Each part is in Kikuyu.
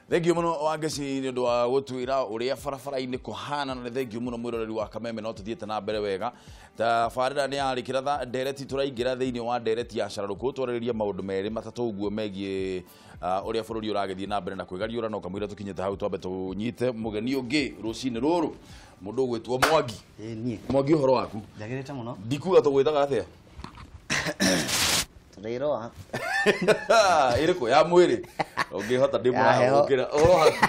Thengiũ mũno Wangeci nĩ ũndũ wa gũtwĩra ũrĩa barabara-inĩ kũhana, na nĩ thengiũ mũno mwĩroreri wa Kameme, no tũthiĩte na mbere wega. Tabarĩra nĩ yarĩkĩra tha ndereti, tũraingĩra thĩinĩ wa ndereti ya cararũkũ, twarĩrĩria maũndũ merĩ matatũ ũguo megiĩ ũrĩa bũrũri ũragĩthiĩ na mbere na kwĩgariũra, no kamũira tũkinyĩte hau twambe tũnyite mũgeni ũngĩ rũcinĩ rũrũ, mũndũ ũgwĩtwo Mwangi. Ĩĩ niĩ. Mwangi, ũhoro waku? Njagĩrĩte mũno. Ndikuga tũgwĩtaga atĩa? Tũrĩroa. Ĩrĩkũ ya mwĩrĩ ũngĩhota ndĩ Ya heho. mũragũkĩra ũhoro waku?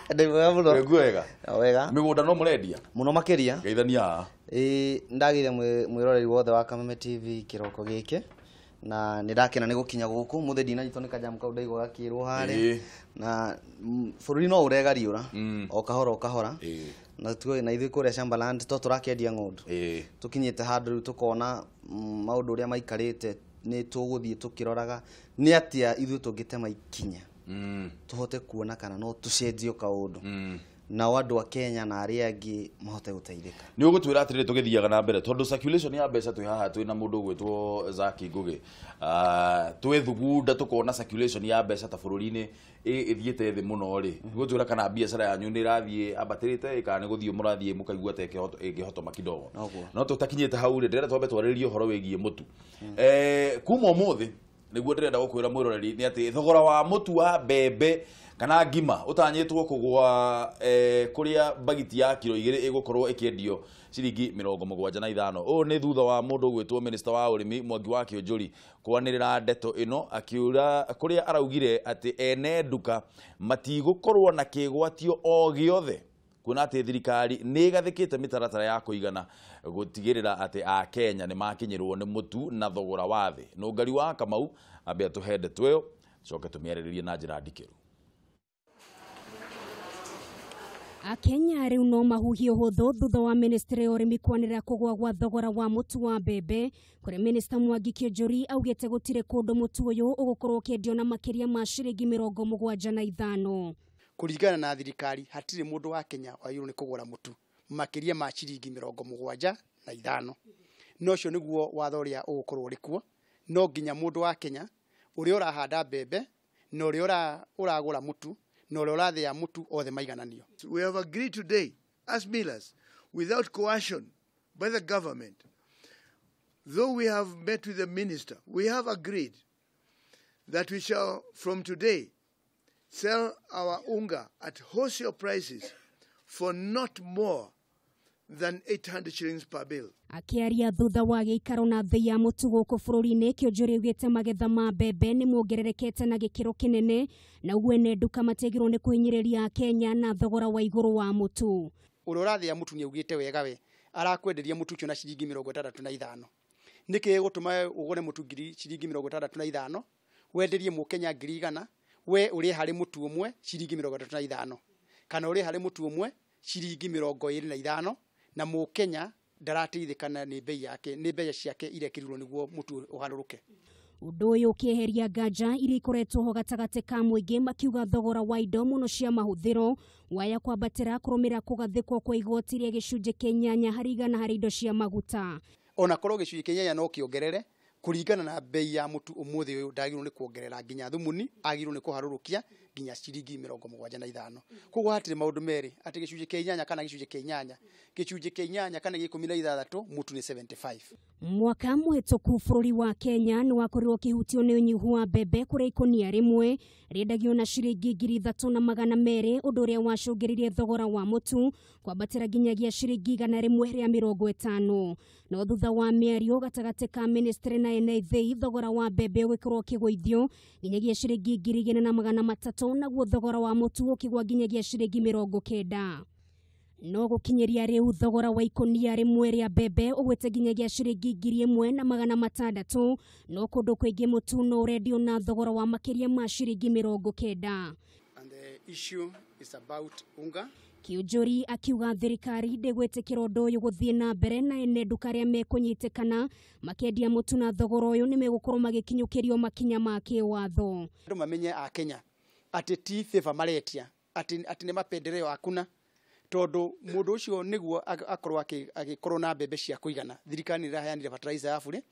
Ndĩ mwega mũno. Wĩguo wega? O wega. Mĩgũnda no mũrendia? Mũno makĩria. Geithania haha. Ĩĩ ndagĩire mwĩroreri wothe wa Kameme TV kĩroko gĩkĩ, na nĩ ndakena nĩ gũkinya gũkũ mũthĩ, ndinanyitwo nĩ kajamu kau ndaigua gakĩrwo harĩa. Na bũrũri no ũregariũra o kahora o kahora. Na tuĩ na ithuĩ kũrĩa Shamba-land to tũrakĩendia ng'ũndũ, tũkinyĩte handũ rĩu tũkona maũndũ ũrĩa maikarĩte, nĩ tũgũthiĩ tũkĩroraga nĩ atĩa ithuĩ tũngĩtema ikinya tũhote kuona kana no tũcenjie kaũndũ, nao andũ a Kenya na arĩa angĩ mahote gũteithĩka. Nĩ ũgũtwĩra atĩrĩrĩ, tũgĩthiaga na mbere, tondũ circulation ya mbeca, twĩ haha twĩ na mũndũ ũgwĩtwo Zaki Ngũgĩ, twĩthugunda tũkona circulation ya mbeca ta bũrũri-inĩ ĩthiĩte thĩ mũno rĩ, gũtwĩra kana biacara yanyu nĩ ĩrathiĩ ambatĩrĩte kana nĩ gũthiĩ mũrathiĩ mũkaigua ta ĩngĩhotoma kidogo. Noguo. No tũtakinyĩte hau rĩ, ndĩrenda twambe twarĩrĩrie ũhoro wĩgiĩ mũtu. Kuma ũmũthĩ nĩguo ndĩrenda gũkwĩra mwĩroreri nĩ atĩ thogora wa mũtu wa mbembe kana ngima ũtanyĩtwo kũgwa, kũrĩa bagiti ya kiro 2 ĩgũkorwo ĩkĩendio ciringi 75. Ũũ nĩ thutha wa mũndũ ũgwĩtwo minister wa ũrĩmi Mwangi wa Kĩũnjũri kwanĩrĩra ndeto ĩno, akiura kũrĩa araugire atĩ ene nduka matigũkorwo na kĩgwatio o gĩothe, kuona atĩ thirikari nĩ ĩgathĩkĩte mĩtaratara ya kũigana gũtigĩrĩra atĩ Akenya nĩ makinyĩrwo nĩ mũtu na thogora wa thĩ. Nũngari wa Kamau ambe atũhe ndeto ĩyo, coke tũmĩarĩrĩrie na njĩra ndikĩru. Akenya rĩu no mahuhie ũhũthũ thutha wa ministry ya ũrĩmi kwanĩrĩra kũgũa gwa thogora wa mũtu wa mbembe, kũrĩa minista Mwangi Kĩũnjũri augĩte gũtirĩ kũndũ mũtu ũyũ ũgũkorwo ũkĩendio na makĩria ma ciringi 75. Kũringana na thirikari, hatirĩ mũndũ wa Kenya wagĩrĩirwo nĩ kũgũra mũtu makĩria ma ciringi 75, na ũcio nĩguo watho ũrĩa ũgũkorwo ũrĩ kuo. No nginya mũndũ wa Kenya ũrĩa ũrahanda mbembe na ũrĩa ũragũra mũtu na ũrĩa ũrathĩa mũtu othe maigananio. We have agreed today as millers, without coercion by the government, though we have met with the minister, we have agreed that we shall from today sell our unga at wholesale prices for not more than 800 shillings per bale. Akĩaria thutha wa gĩikaro na thĩ ya mũtu gũkũ bũrũri-inĩ, Kĩũnjũri augĩte magetha ma mbembe nĩ mongererekete na gĩkĩro kĩnene, na ũguo ene nduka matiagĩrĩirwo nĩ kũhinyĩrĩria Akenya na thogora wa igũrũ wa mũtu. Ũrĩa ũrathĩa mũtu nĩ augĩte wega, we arakwenderia mũtu ũcio na ciringi 65. Nĩkĩ gĩgũtũma ũgũre mũtu ngiri ciringi 65, wenderie mũkenya 100,000, we ũrĩe harĩ mũtu ũmwe ciringi 35, kana ũrĩe harĩ mũtu ũmwe ciringi 25, na mũkenya ndarateithĩkana nĩ bei yake, nĩ mbeca ciake irekĩrirwo nĩguo mũtu ũharũrũke. Ũndũ ũyũ ũkĩeheria nganja iria ikoretwo ho gatagatĩ ka mũingĩ, makiuga thogora wa indo mũno cia mahũthĩro waya kwambatĩra kũrũmĩrĩra kũgathĩkwo kwa igoti rĩa gĩcunjĩ kĩa 8% harĩ indo cia maguta. Ona korwo gĩcunjĩ kĩa 8 no kĩongerere kũringana na bei ya mũtu ũmũthĩ ũyũ, ndagĩrĩirwo nĩ kuongerera nginya thumuni, agĩrĩirwo nĩ kũharũrũkia nginya ciringi 75. Koguo hatirĩ maũndũ merĩ atĩ gĩcunjĩ kĩa 8 kana gĩcunjĩ kĩa 8, gĩcunjĩ kĩa 8 kana gĩa 16, mũtu nĩ 75. Mwaka mũhĩtũku bũrũri wa Kenya nĩ wakorirwo ũkĩhutio nĩ ũnyihu wa mbembe, kũrĩa ikũnia rĩmwe rĩendagio na ciringi 3200, ũndũ ũrĩa wacũngĩrĩirie thogora wa mũtu kwambatĩra nginyagia ciringi 150. No thutha wa mĩario gatagatĩ ka ministry na ene ithĩi, thogora wa mbembe ũgĩkorwo ũkĩgũithio nginyagia ciringi 2300, naguo thogora wa mũtu ũkĩgwa nginyagia ciringi 90. No gũkinyĩria rĩu thogora wa ikũnia rĩmwe rĩa mbembe ũgwĩte nginyagia ciringi 1600, no kũndũ kũingĩ mũtu no ũrendio na thogora wa makĩria ma ciringi 90. And the issue is about unga. Kĩũnjũri akiuga thirikari ndĩgwĩtĩkĩra ũndũ ũyũ gũthiĩ na mbere, na ene nduka arĩa mekũnyitĩkana makĩendia mũtu na thogora ũyũ nĩ megũkorwo magĩkinyũkĩrio makinya ma kĩwatho. Andũ mamenye a Kenya atĩ ti favor maretia, atĩ nĩ mapendeleo hakuna, tondũ mũndũ ũcio nĩguo akorwo agĩkorwo na mbembe cia kũigana. Thirikari nĩ ĩraheanire fertilizer ya bure,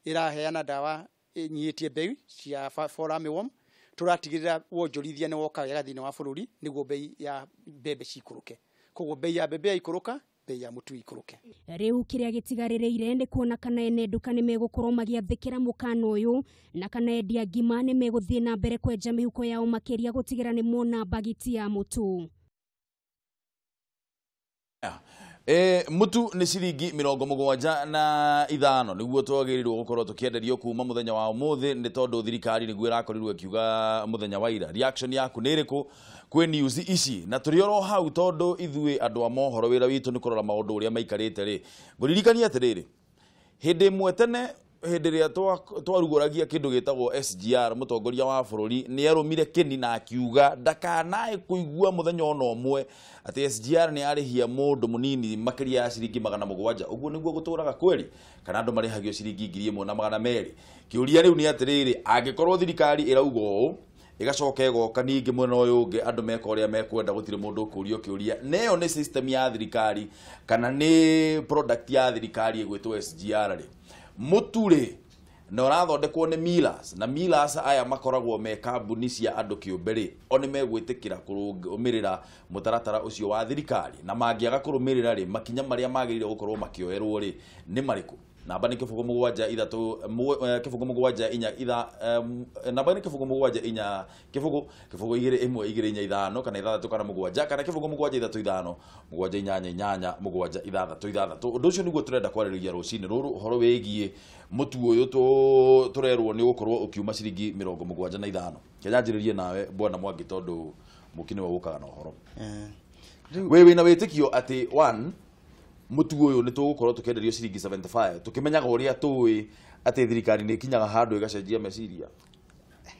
ĩraheana ndawa ĩnyihĩtie mbegũ cia fall armyworm. Tũratigĩrĩra wonjorithia nĩ woka wega thĩinĩ wa bũrũri nĩguo bei ya mbembe cikũrũke. Koguo bei ya mbembe yaikũrũka, bei ya mũtu ikũrũke. Rĩu kĩrĩa gĩtigarĩrĩire nĩ kuona kana ene nduka nĩ megũkorwo magĩathĩkĩra mũkana ũyũ na kana endia ngima nĩ megũthiĩ na mbere kwenja mĩhuko yao makĩria gũtigĩra nĩ mona bagiti ya mũtu. Mutu nĩ ciringi 75 nĩguo twagĩrĩirwo gũkorwo tũkĩenderio kuma mũthenya wa ũmũthĩ nĩ tondũ thirikari nĩguo ĩrakorirwo ĩkiuga mũthenya wa ira. Reaction yaku nĩ ĩrĩkũ kwĩ news ici? Na tũrĩ oro hau tondũ ithuĩ andũ a mohoro wĩra witũ nĩ kũrora maũndũ ũrĩa maikarĩte rĩ, ngũririkania atĩrĩrĩ, hĩndĩ ĩmwe tene hĩndĩ ĩrĩa twarugũragia kĩndũ gĩtagwo SGR, mũtongoria wa bũrũri nĩ arũmire kĩni na akiuga ndakanae kũigua mũthenya ona ũmwe atĩ SGR nĩ yarĩhia mũndũ mũnini makĩria ya ciringi 700. Ũguo nĩguo gũtũraga kweri, kana andũ marĩhagio ciringi 1200. Kĩũria rĩu nĩ atĩrĩrĩ, angĩkorwo thirikari ĩrauga ũũ ĩgacoka ĩgoka ningĩ mwena ũyũ ũngĩ andũ meka ũrĩa mekwenda gũtirĩ mũndũ ũkũrio kĩũria, na ĩyo nĩ system ya thirikari kana nĩ product ya thirikari ĩgwĩtwo SGR rĩ, mũtu rĩ na ũrathondekwo nĩ Millers, na Millers aya makoragwo me kambuni cia andũ kĩũmbe rĩ, o nĩ megwĩtĩkĩra kũrũmĩrĩra mũtaratara ũcio wa thirikari, na mangĩaga kũrũmĩrĩra rĩ, makinya marĩa magĩrĩire gũkorwo makĩoerwo rĩ nĩ marĩkũ? Namba nĩ 0 7 3 0 7 4 itha, namba nĩ 0 7 4 0 0 2 1 2 4 5 kana 6 kana 7 kana 0 7 3 5 7 8 8 7 6 6. Ũndũ ũcio nĩguo tũrenda kwarĩrĩria rũcinĩ rũrũ, ũhoro wĩgiĩ mũtu ũyũ tũrerwo nĩ ũgũkorwo ũkiuma ciringi 75. Kenya njĩrĩrie nawe bwana Mwangi tondũ mũki nĩwe ũkaga na ũhoro. Wĩ wĩna wĩtĩkio atĩ one mũtu ũyũ nĩ tũgũkorwo tũkĩenderio ciringi 75 tũkĩmenyaga ũrĩa tũĩ atĩ thirikari nĩ ĩkinyaga handũ ĩgacenjia meciria?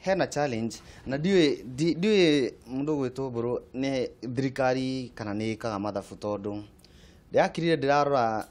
Hena challenge na ndiũĩ mũndũ ũgwĩtwo Mbũrũ nĩ thirikari kana nĩ ĩkaga mathabu, tondũ ndĩrakirire ndĩrarora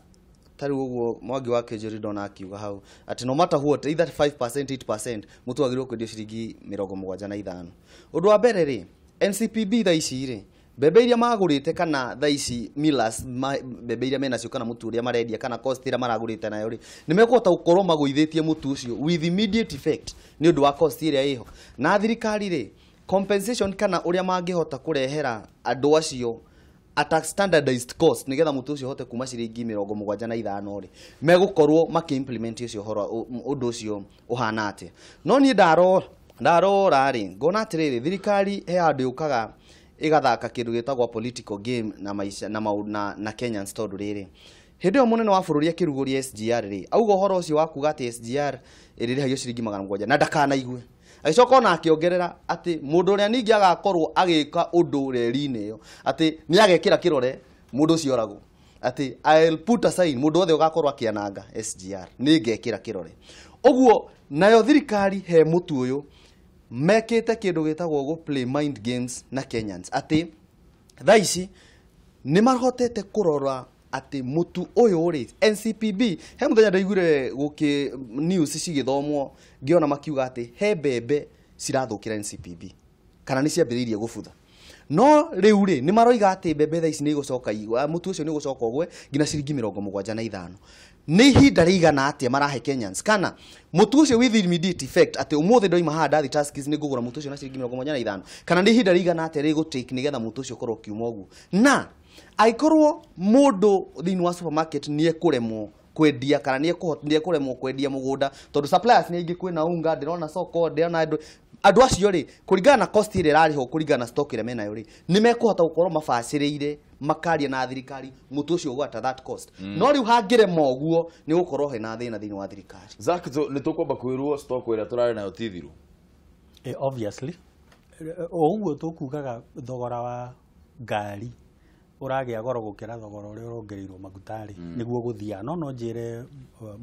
ta rĩu ũguo Mwangi wa Kĩnjũri ndona akiuga hau atĩ no matter what either 5% 8% mũtu wagĩrĩirwo kwendio ciringi 75. Ũndũ wa mbere rĩ, NCPB thaa ici rĩ, mbembe iria magũrĩte kana thaa ici Millers mbembe iria menacio kana mũtu ũrĩa marendia kana cost ĩrĩa maragũrĩte nayo rĩ, nĩ mekũhota gũkorwo magũithĩtie mũtu ũcio with immediate effect nĩ ũndũ wa cost ĩrĩa ĩho. Na thirikari rĩ, compensation kana ũrĩa mangĩhota kũrehera andũ acio at a standardized cost nigetha mũtu ũcio ũhote kuma ciringi 75 rĩ, megũkorwo makĩ-implement ũcio ũhoro ũndũ ũcio ũhana atĩa. No niĩ ndarora rĩ, ngona atĩrĩrĩ, thirikari he handũ yũkaga ĩgathaka kĩndũ gĩtagwo political game na maica na maũndũ na Kenyans, tondũ rĩrĩ, hĩndĩ ĩyo mũnene wa bũrũri akĩrugũria SGR rĩ, auga ũhoro ũcio wa kuga atĩ SGR ĩrĩrĩhagio ciringi 700 na ndakanaigue. Agĩcoka ona akĩongerera atĩ mũndũ ũrĩa ningĩ agakorwo agĩka ũndũ reri-inĩ ĩyo atĩ nĩ agekĩra kĩrore mũndũ ũcio oragwo, atĩ I'll put a sign mũndũ wothe ũgakorwo akĩananga SGR nĩ ngekĩra kĩrore. Ũguo nayo thirikari he mũtu ũyũ mekĩte kĩndũ gĩtagwo gũ play mind games na Kenyans, atĩ thaa ici nĩ mahotete kũrora atĩ mũtu ũyũ rĩ, NCPB he mũthenya ndaiguire gũkĩ news cigĩthomwo ngĩona makiuga atĩ he mbembe cirathũkĩra NCPB kana nĩ ciambĩrĩirie gũbutha. No rĩu rĩ, nĩ maroiga atĩ mbembe thaa ici nĩ igũcoka mũtu ũcio nĩ ũgũcoka ũgwe nginya ciringi 75. Nĩ ihinda rĩigana atĩa marahe Kenyans kana mũtu ũcio with immediate effect atĩ ũmũthĩ ndoima haha ndathi Tuskys nĩ ngũgũra mũtu ũcio na ciringi 75, kana nĩ ihinda rĩigana atĩa rĩgũtake nĩgetha mũtu ũcio ũkorwo ũkiuma ũguo? Na angĩkorwo mũndũ thĩinĩ wa supermarket nĩ ekũremwo kwendia kana nĩ ekũremwo kwendia mũgũnda tondũ suppliers nĩ aingĩ, kwĩna unga, ndĩrona soko, ndĩrona andũ acio rĩ, kũringana na cost ĩrĩa ĩrarĩhwo kũringana na stock ĩrĩa menayo rĩ, nĩ mekũhota gũkorwo mabacĩrĩire makaria na thirikari mũtu ũcio ũgwata that cost. No rĩu hangĩrema ũguo nĩ gũkorwo hena thĩna thĩinĩ wa thirikari. Zack, nĩ tũkwamba kwĩrwo stock ĩrĩa tũrarĩ nayo ti thiru? Obviously o ũguo tũkugaga thogora wa ngari ũragĩa goro gũkĩra thogora ũrĩa ũrongereirwo maguta rĩ, nĩguo gũthiaga. No njĩre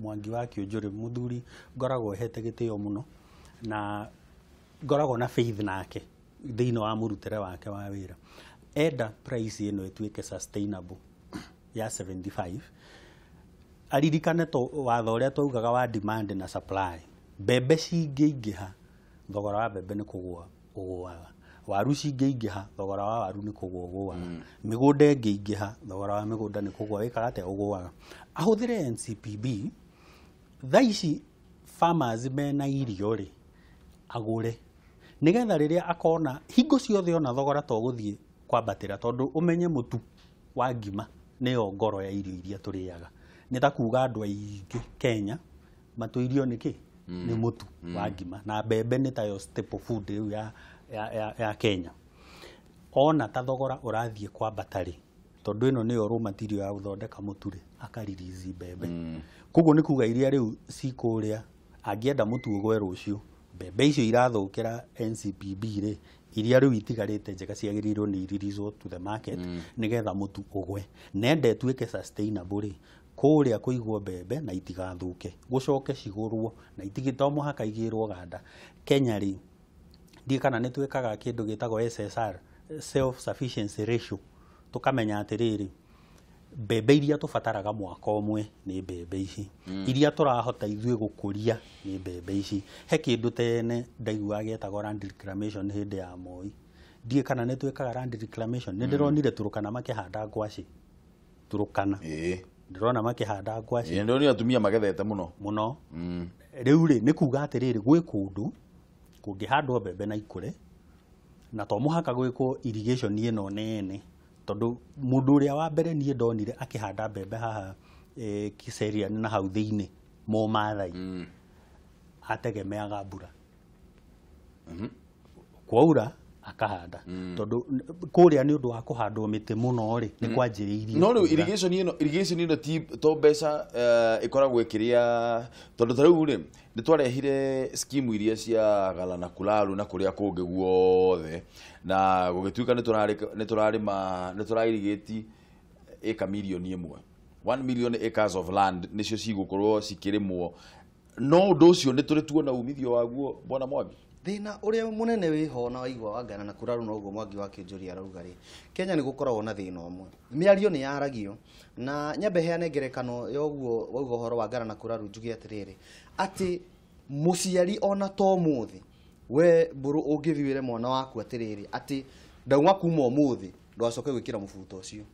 Mwangi wa Kĩũnjũrĩ, mũthuri ngoragwo hete gĩtĩo mũno na ngoragwo na faith nake thĩinĩ wa mũrutĩre wake wa wĩra, enda price ĩno ĩtuĩke sustainable ya 75, aririkane to watho ũrĩa twaugaga wa demand na supply. Mbembe cingĩingĩha, thogora wa mbembe nĩ kũgũa ũgũaga, waru cingĩingĩha, thogora wa waru nĩ kũgũa ũgũaga, mĩgũnda ĩngĩingĩha, thogora wa mĩgũnda nĩ kũgũa wĩkaga atĩa, ũgũaga. Ahũthĩre NCPB thaa ici farmers mena irio rĩ, agũre Nĩgetha rĩrĩa akona hingo ciothe ona thogora to gũthiĩ kwambatĩra, tondũ ũmenye mũtu wa ngima nĩyo ngoro ya irio iria tũrĩaga. Nĩ ta kuga andũ aingĩ Kenya matũirio nĩ kĩ? Nĩ mũtu wa ngima, na mbembe nĩ tayo staple food rĩu ya Kenya. Ona ta thogora ũrathiĩ kwambata rĩ, tondũ ĩno nĩyo raw material ya gũthondeka mũtu rĩ, aka release mbembe. Koguo nĩ kuga iria rĩu cikũrĩa, angĩenda mũtu ũgwe rũciũ, mbembe icio irathũkĩra NCPB rĩ, iria rĩu itigarĩte njega ciagĩrĩirwo nĩ release to the market nĩgetha mũtu ũgwe. Nenda ĩtuĩke sustainable rĩ, kũrĩa kũigwo mbembe na itigathũke, gũcoke cigũrwo na itige, to mũhaka igĩrwo ganda. Kenya rĩ, ndiĩ kana nĩ twĩkaga kĩndũ gĩtagwo SSR, self sufficiency ratio, tũkamenya atĩrĩrĩ, mbembe iria tũbataraga mwaka ũmwe nĩ mbembe ici, iria tũrahota ithuĩ gũkũria nĩ mbembe ici. He kĩndũ tene ndaiguaga gĩetagwo land reclamation hĩndĩ ya Moi. Ndiĩ kana nĩ twĩkaga land reclamation. Nĩ ndĩronire Turukana makĩhanda ngwacĩ. Turukana ndĩrona makĩhanda ngwacĩ. Ĩĩ, ndĩronire atumia magethete mũno. Mũno. Rĩu rĩ, nĩ kuga atĩrĩrĩ, gwĩ kũndũ kũngĩhandwo mbembe na ikũre, na to mũhaka gwĩkwo irrigation ĩno nene, tondũ mũndũ ũrĩa wa mbere niĩ ndonire akĩhanda mbembe haha Kiserian na hau thĩinĩ Mũmathai ategemeaga mbura. Kwaura akahanda, tondũ kũrĩa nĩ ũndũ wa kũhandwo mĩtĩ mũno rĩ, nĩ kwanjĩrĩirie No rĩu kuura. Irrigation ĩno ti to mbeca ĩkoragwo ĩkĩrĩa, tondũ ta rĩu rĩ, nĩ twarehire scheme iria cia Gala na Kulalu na kũrĩa kũngĩ guothe, na gũgĩtuĩka nĩ tũrarĩma, nĩ tũrairigĩti ĩka mirioni 1, 1 million acres of land nĩcio cigũkorwo cikĩrĩmwo. No ũndũ ũcio nĩ tũrĩ tuona umithio waguo, bwana Mwangi? Thĩna ũrĩa mũnene wĩho na waigua wangana na kuraru noguo Mwangi wa Kĩnjũri arauga rĩ, Kenya nĩ gũkoragwo na thĩna ũmwe. Mĩario nĩ yaragio, na nyambe heane ngerekano ya ũguo wauga ũhoro wa ngara na kuraru, njuge atĩrĩrĩ, atĩ mũciari ona to ũmũthĩ we mbũrũ ũngĩthiĩ wĩre mwana waku atĩrĩrĩ, atĩ ndauma kuma ũmũthĩ ndũgacoke gwĩkĩra mũbuto ũcio,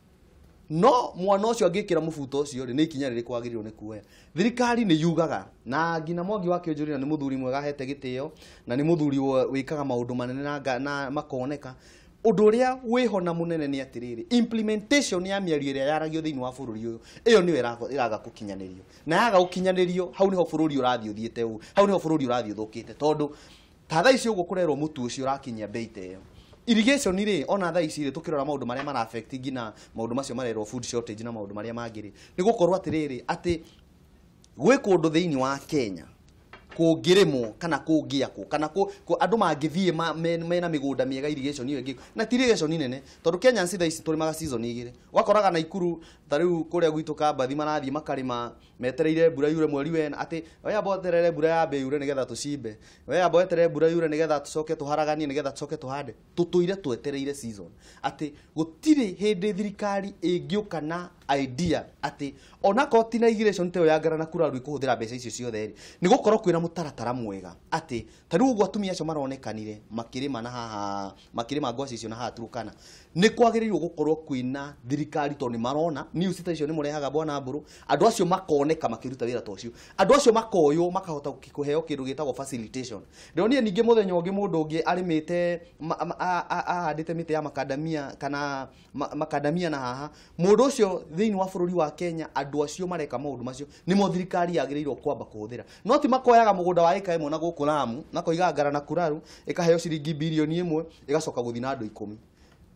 no mwana ũcio angĩkĩra mũbuto ũcio rĩ, nĩ ikinya rĩrĩkũ agĩrĩirwo nĩ kuoya? Thirikari nĩ yugaga, na nginya Mwangi wa Kĩonjũri na nĩ mũthuri mwega ahete gĩtĩo, na nĩ mũthuri wĩkaga maũndũ manene na makoneka. Ũndũ ũrĩa wĩho na mũnene nĩ atĩrĩrĩ, implementation ya mĩario ĩrĩa yaragio thĩinĩ wa bũrũri ũyũ, ĩyo nĩyo ĩraga gũkinyanĩrio, na yaga gũkinyanĩrio, hau nĩho bũrũri ũrathiĩ ũthiĩte ũũ, hau nĩho bũrũri ũrathiĩ ũthũkĩte, tondũ ta thaa ici ũguo kũrerwo mũtu ũcio ũrakinyia bei ta ĩyo. Irrigation rĩ, ona thaa ici rĩ, tũkĩrora maũndũ marĩa mara affect nginya maũndũ macio marerwo food shortage na maũndũ marĩa mangĩ rĩ, nĩ gũkorwo atĩrĩrĩ, atĩ gwĩ kũndũ thĩinĩ wa Kenya kũngĩrĩmwo kana kũngĩakwo kana andũ mangĩthiĩ mena mĩgũnda mĩega, irrigation ĩyo ĩngĩ na ti irrigation nene, tondũ Kenya thaa ici tũrĩmaga season igĩrĩ. Ũgakoraga Naikuru ta rĩu kũrĩa gwitũ Kambathi marathiĩ makarĩma metereire mbura yure mweri wena, atĩ we amba weterere mbura yambe yure nĩgetha tũcimbe, we amba weterere mbura yure nĩgetha tũcoke tũharaganie, nĩgetha tũcoke tũhande. Tũtũire twetereire season, atĩ gũtirĩ hĩndĩ thirikari ĩngĩũka na idea atĩ onakorwo ti na irrigation ta ĩyo ya Ngara na Kuraru ĩkũhũthĩra mbeca icio ciothe rĩ, nĩ gũkorwo kwĩna mũtaratara mwega, atĩ ta rĩu ũguo atumia acio maronekanire makĩrĩma na haha, makĩrĩma ngwacĩ icio na haha Turukana, nĩ kwagĩrĩirwo gũkorwo kwĩna thirikari, tondũ nĩ marona news ta icio nĩ mũrehaga, bwana Mbũrũ, andũ acio makoneka makĩruta wĩra ta ũcio, andũ acio makoywo makahota kũheo kĩndũ gĩtagwo facilitation. Ndĩronire ningĩ mũthenya ũngĩ mũndũ ũngĩ arĩmĩte ahandĩte mĩtĩ ya makadamia kana makadamia na haha mũndũ ũcio. Thĩinĩ wa bũrũri wa Kenya, andũ acio mareka maũndũ macio nĩmo thirikari yagĩrĩirwo kwamba kũhũthĩra, no ti makoyaga mũgũnda wa ĩka 1 na gũkũ Lamu makoiga Ngara na Kuraru ĩkaheo ciringi birioni 1, ĩgacoka gũthiĩ na andũ 10,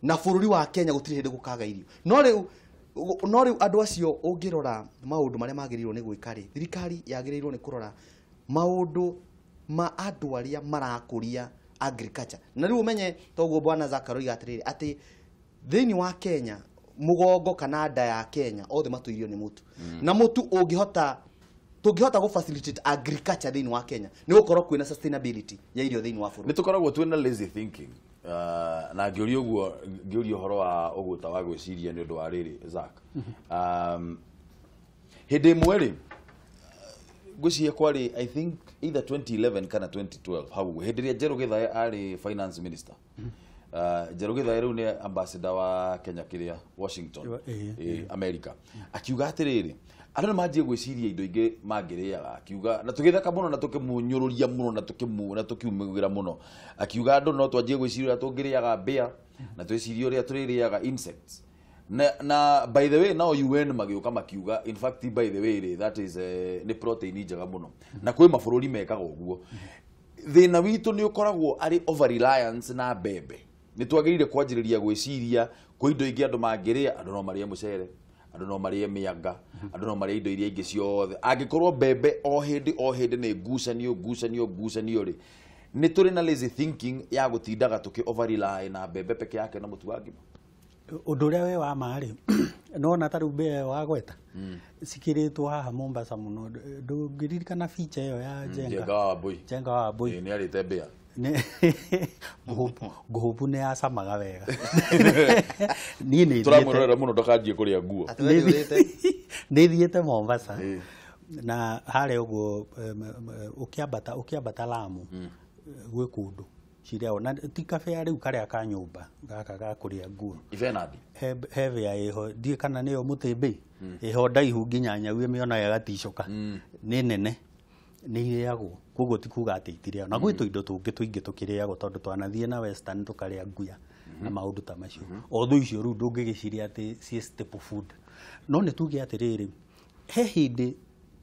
na bũrũri wa Kenya gũtirĩ hĩndĩ gũkaga irio. No rĩu andũ acio, ũngĩrora maũndũ marĩa magĩrĩirwo nĩ gwĩka rĩ, thirikari yagĩrĩirwo nĩ kũrora maũndũ ma andũ arĩa marakũria agriculture. Na rĩu ũmenye toguo bwana Zakaroiga atĩrĩrĩ, atĩ thĩinĩ wa Kenya, mũgongo kana nda ya Kenya othe matũirio nĩ mũtu, na mũtu ũngĩhota, tũngĩhota gũ facilitate agriculture thĩinĩ wa Kenya, nĩ gũkorwo kwĩna sustainability ya irio thĩinĩ wa bũrũri. Nĩ tũkoragwo twĩna lazy thinking, na ngĩũria ũguo, ngĩũria ũhoro wa ũgũta wa gwĩciria nĩ ũndũ wa rĩrĩ, Zack, hĩndĩ ĩmwe rĩ, ngwĩciria kwarĩ, I think, either 2011 kana 2012 hau ũguo, hĩndĩ ĩrĩa Njerũ Gĩthae arĩ finance minister. Njerũ Gĩthae rĩu nĩ ambassador wa Kenya kĩrĩa Washington, America, akiuga atĩrĩrĩ, Andũ nĩ manjie gwĩciria indo ingĩ mangĩrĩaga, akiuga na tũgĩthaka mũno na tũkĩmunyũrũria mũno na tũkĩmu na tũkiumĩra mũno, akiuga andũ no twanjie gwĩciria ũrĩa tũngĩrĩaga mbĩa na twĩcirie ũrĩa tũrĩrĩaga insects. Na by the way, nao UN magĩũka makiuga, in fact, by the way rĩ, that is nĩ protein njega mũno na kwĩ mabũrũri mekaga ũguo. Thĩna witũ nĩ ũkoragwo arĩ over reliance na mbembe. Nĩ twagĩrĩire kwanjĩrĩria gwĩciria kwĩ indo ingĩ andũ mangĩrĩa. Andũ no marĩe mũcere, andũ no marĩe mĩanga, andũ no marĩe indo iria ingĩ ciothe. Angĩkorwo mbembe o hĩndĩ o hĩndĩ nĩ ngucanio ngucanio ngucanio rĩ, nĩ tũrĩ na lazy thinking ya gũtindaga tũkĩ over rely na mbembe peke yake na mũtu wa ngima. Ũndũ ũrĩa wĩ wa ma rĩ, nona ta rĩu mbĩa ĩyo wagweta cikĩrĩtwo haha Mombasa mũno. Ndũngĩririkana feature ĩyo ya Njenga? Njenga wa Wambui. Njenga wa Wambui. Ĩĩ, nĩ arĩte mbĩa. Ngũhũbu nĩ yacamaga wega. Niĩ nĩ thiĩte Tũramwĩrorera mũno ndakanjie kũrĩa nguo. Atĩ we ndũrĩte? Nĩ thiĩte Mombasa na harĩa ũguo ũkĩambata Lamu gwĩ kũndũ cirĩagwo na ti kabea rĩu karĩa ka nyũmba gaka ga kũrĩa nguo. Ibenandi. He bĩa ĩho, ndiũĩ kana nĩyo mũtĩmbĩ ĩho ndaihu nginya nyau ĩmĩonaga ĩgaticũka, nĩ nene, nĩ irĩagwo. Koguo ti kuga atĩ itirĩagwo, na gwĩ tũindo tũngĩ tũingĩ tũkĩrĩagwo tondũ twanathiĩ na western tũkarĩa nguya na maũndũ ta macio. Although icio rĩu ndũngĩgĩciria atĩ ciĩ staple food, no nĩ tuge atĩrĩrĩ, he hĩndĩ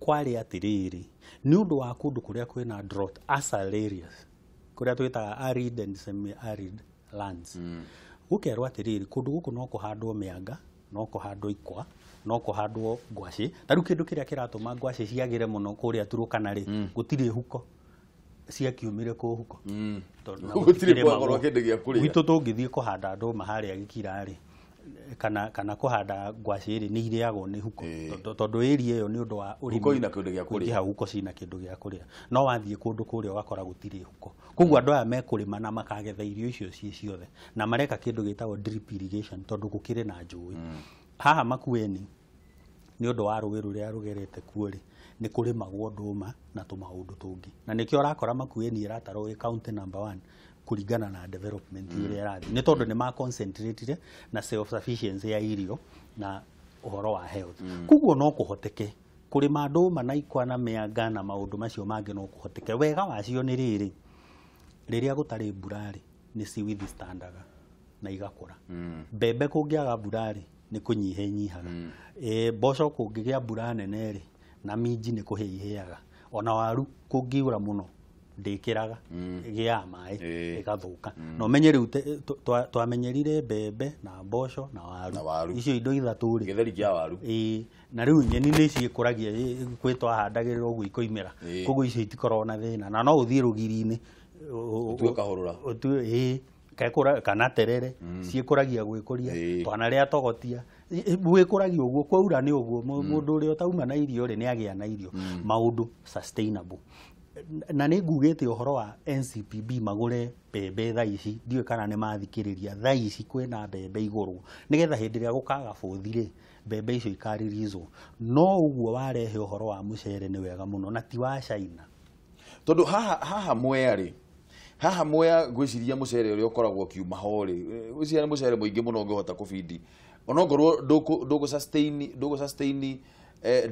kwarĩ atĩrĩrĩ, nĩ ũndũ wa kũndũ kũrĩa kwĩna drought, ASAL areas, kũrĩa twĩtaga arid and semi arid lands, gũkerwo atĩrĩrĩ, kũndũ gũkũ no kũhandwo mĩanga, no kũhandwo ikwa, no kũhandwo ngwacĩ. Ta rĩu kĩndũ kĩrĩa kĩratũma ngwacĩ ciagĩre mũno kũrĩa Turukana rĩ, gũtirĩ huko, ciakiumire kũ huko. Tondũ na Gũtirĩ gũtikĩrĩmagwo. kwakorwo kĩndũ gĩa kũrĩa. Gwitũ tũngĩthiĩ kũhanda ndũma harĩa gĩkira rĩ, kana kũhanda ngwacĩ rĩ, nĩ irĩagwo nĩ huko. Tondũ area ĩyo nĩ ũndũ wa ũrĩmi Huko ina kĩndũ gĩa kũrĩa. Kũingĩha, huko cina kĩndũ gĩa kũrĩa. No wathiĩ kũndũ kũrĩa ũgakora gũtirĩ huko. Koguo andũ aya mekũrĩma na makagetha irio icio ciĩ ciothe, na mareka kĩndũ gĩtagwo drip irrigation tondũ gũkĩrĩ na njũĩ. Haha Makueni, nĩ ũndũ wa rũĩ rũrĩa rũgerete kuo rĩ, nĩ kũrĩmagwo ndũma na tũmaũndũ tũngĩ, na nĩkĩo ũrakora Makueni ĩratarwo ĩ county number one kũringana na development ĩrĩa ĩrathiĩ, nĩ tondũ nĩ ma concentrate na self sufficiency ya irio na ũhoro wa health. Koguo no kũhoteke kũrĩma ndũma na ikwa na mĩanga na maũndũ macio mangĩ, no kũhoteke. Wega wacio nĩ rĩrĩ, rĩrĩa gũtarĩ mbura rĩ, nĩ ci withstandaga na igakũra. Mbembe kũngĩaga mbura rĩ, nĩ kũnyiha inyihaga. Mboco kũngĩgĩa mbura nene rĩ, na minji nĩ kũhĩa ihĩaga. Ona waru kũngiura mũno ndĩkĩraga, ĩgĩaga maĩ ĩgathũka. Na ũmenye rĩu twamenyerire mbembe na mboco na waru. Na waru. Icio indo ithatũ rĩ. Gĩtheri kĩa waru. Ĩĩ, na rĩu nyeni nĩ ciĩkũragia, kwĩ twahandagĩrĩra ũguo ikoimĩra. Koguo icio itikoragwo na thĩna, na no ũthiĩ rũgiri-inĩ Ũtue kahũrũra. Ũtue, ĩĩ, kekũra kana terere, ciĩkũragia gwĩkũria. Twanarĩa togotia gwĩkũragia ũguo, kwaura nĩ ũguo. Mũndũ ũrĩa ũtauma na irio rĩ, nĩ agĩa na irio, maũndũ sustainable. Na nĩ ngugĩte ũhoro wa NCPB magũre mbembe thaa ici, ndiũĩ kana nĩ mathikĩrĩria. Thaa ici kwĩna mbembe igũrũ, nĩgetha hĩndĩ ĩrĩa gũkaga bũthi rĩ, mbembe icio ikaririzwo. No ũguo warehe ũhoro wa mũcere nĩ wega mũno, na ti wa China. Tondũ haha Mwea rĩ, haha Mwea ngwĩciria mũcere ũrĩa ũkoragwo ũkiuma ho rĩ, ngwĩciria nĩ mũcere mũingĩ mũno ũngĩhota kũbindi onokorwo ndũgũ sustain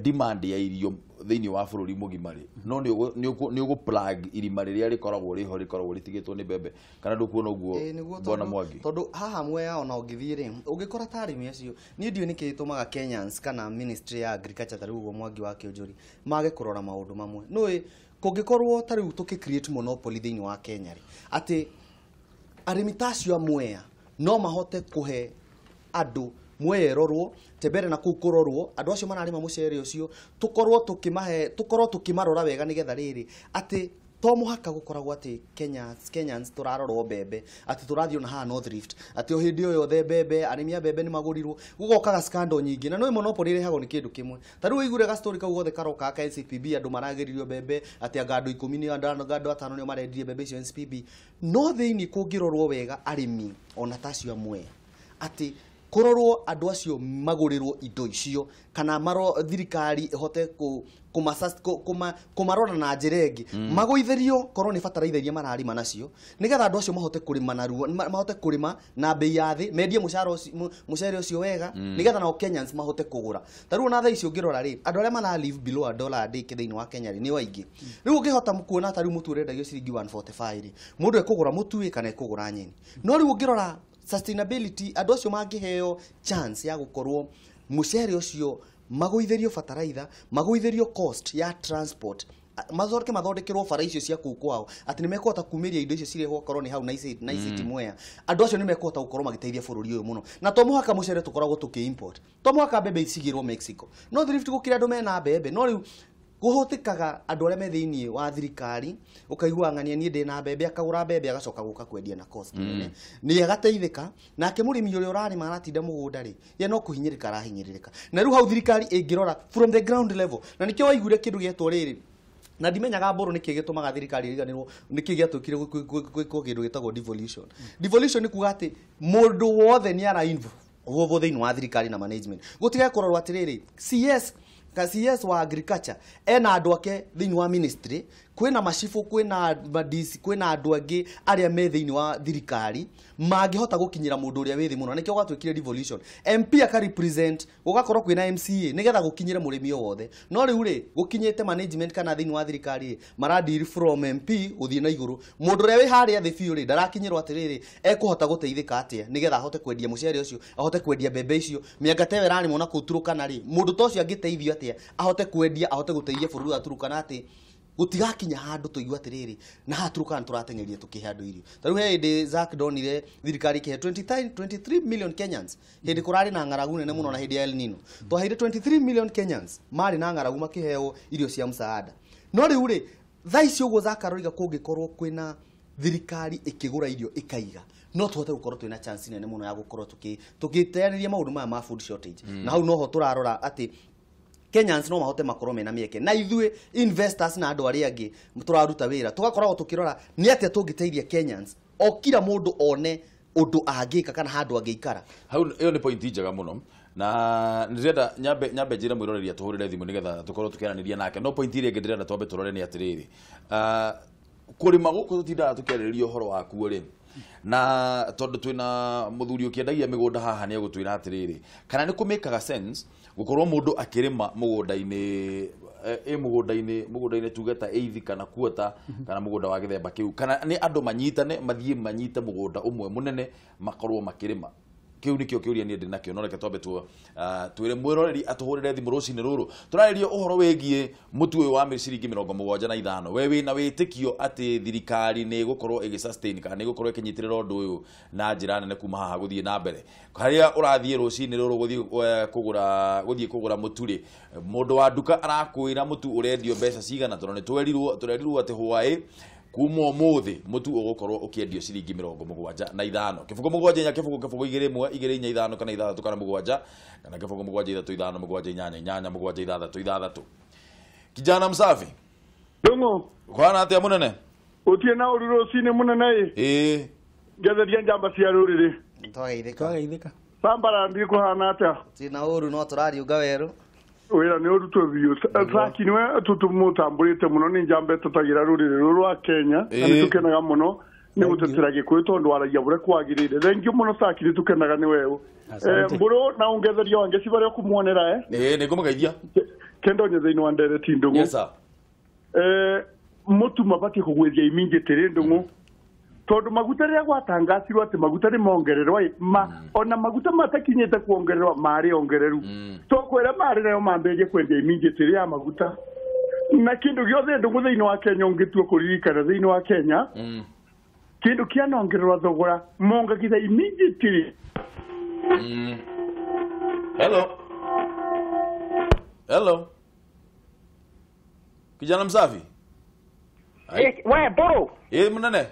demand ya irio thĩinĩ wa bũrũri mũgima rĩ, no nĩ ũgũ plug irima rĩrĩa rĩkoragwo rĩho, rĩkoragwo rĩtigĩtwo nĩ mbembe. Kana ndũkuona ũguo? Ĩĩ, nĩguo. Bwana Tondũ Mwangi. Tondũ haha Mwea ona ũngĩthiĩ rĩ, ũngĩkora ta arĩmi acio, niĩ ndiũĩ nĩkĩ gĩtũmaga Kenyans kana ministry ya agriculture, ta rĩu ũguo Mwangi wa Kĩũnjũri, mage kũrora maũndũ mamwe. Nĩũĩ kũngĩkorwo ta rĩu tũkĩ create monopoly thĩinĩ wa Kenya rĩ, atĩ arĩmi ta acio a Mwea no mahote kũhe andũ Mwea ĩrorwo, Tembere na kũu kũrorwo, andũ acio mararĩma mũcere ũcio tũkorwo tũkĩmahe, tũkorwo tũkĩmarora wega, nĩgetha rĩrĩ atĩ to mũhaka gũkoragwo atĩ Kenyans tũrarorwo mbembe, atĩ tũrathiĩ ona haha North Rift, atĩ o hĩndĩ o yothe mbembe, arĩmi a mbembe nĩ magũrirwo, gũgokaga scandal nyingĩ. Na nĩ monopoly ĩrehagwo nĩ kĩndũ kĩmwe. Ta rĩu ũigure ga story kau gothe karoka ka NCPB, andũ maragĩririo mbembe, atĩ anga andũ 10 nĩ anga andũ 5 nĩo marendirie mbembe icio NCPB. No thĩinĩ kũngĩrorwo wega arĩmi ona ta acio a Mwea, atĩ Kũrorwo andũ acio magũrĩrwo indo icio kana maro thirikari ĩhote kũmarora na njĩra ĩngĩ, magũithĩrio korwo nĩ bataraitha iria mararĩma nacio, nĩgetha andũ acio mahote kũrĩma narua, mahote kũrĩma na bei ya thĩ, mendie mũcere ũcio wega, nĩgetha nao Kenyans mahote kũgũra. Ta rĩu ona thaa ici ũngĩrora rĩ, andũ arĩa mara live below a dollar a day thĩinĩ wa Kenya rĩ, nĩo aingĩ. Rĩu ũngĩhota kuona ta rĩu mũtu ũrendagio ciringi 145 rĩ, mũndũ ekũgũra mũtu ĩ kana ekũgũra nyeni? No rĩu ũngĩrora sustainability, andũ acio mangĩheo chance ya gũkorwo mũcere ũcio magũithĩrio bataraitha, magũithĩrio cost ya transport, mathondeke mathondekerwo bara icio cia kũu kwao, atĩ nĩ mekũhota kumĩria indo icio cirehwo korwo nĩ hau na Iciti Mwea, andũ acio nĩ mekũhota gũkorwo magĩteithia bũrũri ũyũ mũno. Na to mũhaka mũcere tũkoragwo tũkĩ import, to mũhaka mbembe icigĩrwo Mexico, no Rift gũkĩrĩ andũ mena mbembe. No rĩu kũhũtĩkaga andũ arĩa me thĩinĩ wa thirikari, ũkaigua ng'ania niĩ ndĩ na mbembe, akagũra mbembe agacoka gũka kwendia na cost nene, nĩ agateithĩka. Nake mũrĩmi ũrĩa ũrarĩma aratinda mũgũnda rĩ, ye no kũhinyĩrĩka arahinyĩrĩrĩka. Na rĩu hau thirikari ĩngĩrora from the ground level, na nĩkĩo waiguire kĩndũ gĩetwo rĩrĩ, na ndimenyaga mbũrũ nĩkĩ gĩtũmaga thirikari ĩriganĩrwo nĩkĩ gĩatũkire gwĩkwo kĩndũ gĩtagwo devolution. Devolution nĩ kuga atĩ mũndũ wothe nĩ ara involve thĩinĩ wa thirikari na management, gũtige kũrorwo atĩrĩrĩ, CS ka CS wa agriculture ena andũ ake thĩinĩ wa ministry, kwĩna macibũ, kwĩna madisi, kwĩna andũ angĩ arĩa me thĩinĩ wa thirikari mangĩhota gũkinyĩra mũndũ ũrĩa wĩ thĩ mũno. Na nĩkĩo gwatuĩkire devolution, MP aka represent, gũgakorwo kwĩna MCA, nĩgetha gũkinyĩre mũrĩmi o wothe. No rĩu rĩ, gũkinyĩte management kana thĩinĩ wa thirikari rĩ, maradeal from MP gũthiĩ na igũrũ. Mũndũ ũrĩa wĩ harĩa thĩ biũ rĩ, ndarakinyĩrwo atĩrĩrĩ, ekũhota gũteithĩka atĩa nĩgetha ahote kwendia mũcere ũcio, ahote kwendia mbembe icio, mĩanga ta ĩyo ĩrarĩmwo na kũu Turukana rĩ, mũndũ ta ũcio angĩteithio atĩa ahote kwendia, ahote gũteithia bũrũri wa Turukana, atĩ gũtigakinya handũ tũigue atĩrĩrĩ, na haha Turukana tũrateng'eria tũkĩhe andũ irio. Ta rĩu he hĩndĩ Zack ndonire thirikari ĩkĩhe 23 23 million Kenyans hĩndĩ kũrarĩ na ng'aragu nene mũno, na hĩndĩ ya El Nino twaheire 23 million Kenyans marĩ na ng'aragu makĩheo irio cia msaada. No rĩu rĩ, thaa ici ũguo Zack aroiga, kũngĩkorwo kwĩna thirikari ĩkĩgũra irio ĩkaiga, no tũhote gũkorwo twĩna chance nene mũno ya gũkorwo tũgĩteanĩria maũndũ maya ma food shortage. Na hau noho tũrarora atĩ Kenyans no mahote makorwo mena mĩeke, na ithuĩ investors na andũ arĩa angĩ tũraruta wĩra tũgakoragwo tũkĩrora nĩ atĩa tũngĩteithia Kenyans, o kila mũndũ one ũndũ angĩka kana handũ angĩikara. Hau ĩyo nĩ point njega mũno, na ndĩrenda nyambe njĩre mwĩroreri atũhũrĩre thimũ nĩgetha tũkorwo tũkĩaranĩria nake. No point ĩrĩa ĩngĩ ndĩrenda twambe tũrore nĩ atĩrĩrĩ, kũrĩma gũkũ tũtindaga tũkĩarĩrĩria ũhoro wakuo rĩ, na tondũ twĩna mũthuri ũkĩendagia mĩgũnda haha, nĩ egũtwĩra atĩrĩrĩ, kana nĩ kũmĩkaga sense gũkorwo mũndũ akĩrĩma mũgũnda-inĩ, ĩ mũgũnda-inĩ tuge ta eithi kana kuota kana mũgũnda wa gĩthemba kĩu, kana nĩ andũ manyitane mathiĩ manyite mũgũnda ũmwe mũnene makorwo makĩrĩma. Kĩu nĩkĩo kĩũria niĩ ndĩ nakĩo. No reke twambe twĩre mwĩroreri atũhũrĩre thimũ. Rũcinĩ rũrũ tũrarĩria ũhoro wĩgiĩ mũtu ũyũ wa ciringi 75. We wĩna wĩtĩkio atĩ thirikari nĩ ĩgũkorwo ĩgĩ sustain kana nĩ ĩgũkorwo ĩkĩnyitĩrĩra ũndũ ũyũ na njĩra nene kuma haha gũthiĩ na mbere? Harĩa ũrathiĩ rũcinĩ rũrũ gũthiĩ kũgũra mũtu rĩ, mũndũ wa nduka arakwĩra mũtu ũrendio mbeca cigana? Tondũ nĩ twerirwo, tũrerirwo atĩ hwaĩ kuma ũmũthĩ mũtu ũgũkorwo ũkĩendio ciringi 75. 0 7 4 0 0 2 1 2 4 5 kana 6 kana 7 kana 0 7 3 5 7 8 8 7 6 6. Kijana msafi. Ndung'u. Kwana atĩa, mũnene? Ũtirĩ na ũru rũcinĩ, mũnene ĩ. Ĩĩ. Ngetheria njamba cia rũrĩrĩ. Twageithĩka. Twageithĩka. Bambara ndi kũhana atĩa? Tũtirĩ na ũru, no tũrariũnga werũ. Wĩra nĩ ũrutwo biũ. Zaki nĩwe tũtũmũtambũrĩte mũno, nĩ njamba ĩtetagĩra rũrĩrĩ rũrũ rwa Kenya, na nĩ tũkenaga mũno nĩ gũtetera gĩkũyũ tondũ waragia ũrĩa kwagĩrĩire. Thengiũ mũno Zaki, nĩ tũkenaga nĩ weũ. Asante. Mbũrũ na ũngetheria wange cibarĩa kũmuonera Ĩĩ, nĩ ngũmũgeithia. Kendonye thĩinĩ wa ndereti, Ndung'u. Yes sir. Mũtu mabatiĩ kũgwĩthia immediately, Ndung'u, tondũ maguta rĩrĩa gwatangathirwo atĩ maguta nĩ mongererwo ĩ, ma ona maguta matakinyĩte kuongererwo marĩ ongereru, tokwĩra marĩ nayo mambĩrĩrie kwendia immediately ya maguta na kĩndũ gĩothe, Ndung'u. Thĩinĩ wa Kenya, ũngĩtua kũririkana, thĩinĩ wa Kenya kĩndũ kĩanongererwo thogora mongagĩra immediately. Hello, hello, kijana msafi. Ai. We mbũrũ. Ĩĩ, mũnene.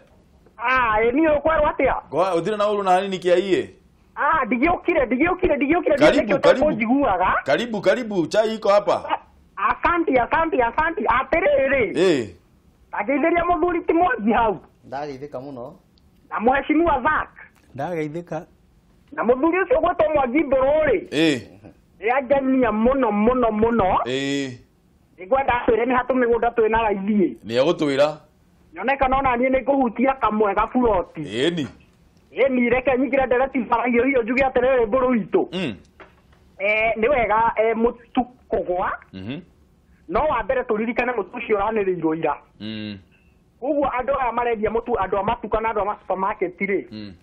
Ah, ĩ niĩ ũkwerwo atĩa? Kwa ũthire na ũru na hanini kĩa iĩ. Ah, ndigiũkire, ndigiũkire, ndigiũkire. Karibu, nĩkĩo karibu. ũtakũnjiguaga. Karibu, karibu, chai iko hapa. Asanti, asanti, asanti. Atĩrĩrĩ, Ĩĩ. ndageithĩria mũthuri ti Mwangi hau Ndageithĩka mũno. Na mheshimiwa Zack. Ndageithĩka. Na mũthuri ũcio gwĩtwo Mwangi Mbũrũ rĩ. Nĩangenia mũno mũno mũno. Nĩngwenda atwĩre nĩ ha tũmĩgũnda twĩna raithi. Nĩ egũtwĩra. Nyone kana ona niĩ nĩngũhutia kamwe gaburoti. Ĩni. Ĩni reke nyingĩre ndereti maragio hiyo njuge atĩrĩrĩ Mbũrũ witũ. Nĩ wega mũtu kũgwa. No wa mbere tũririkane mũtu ũcio ũranĩrĩirwo ira. Koguo andũ aya marendia mũtu, andũ a matuka na andũ a ma supermarket rĩ,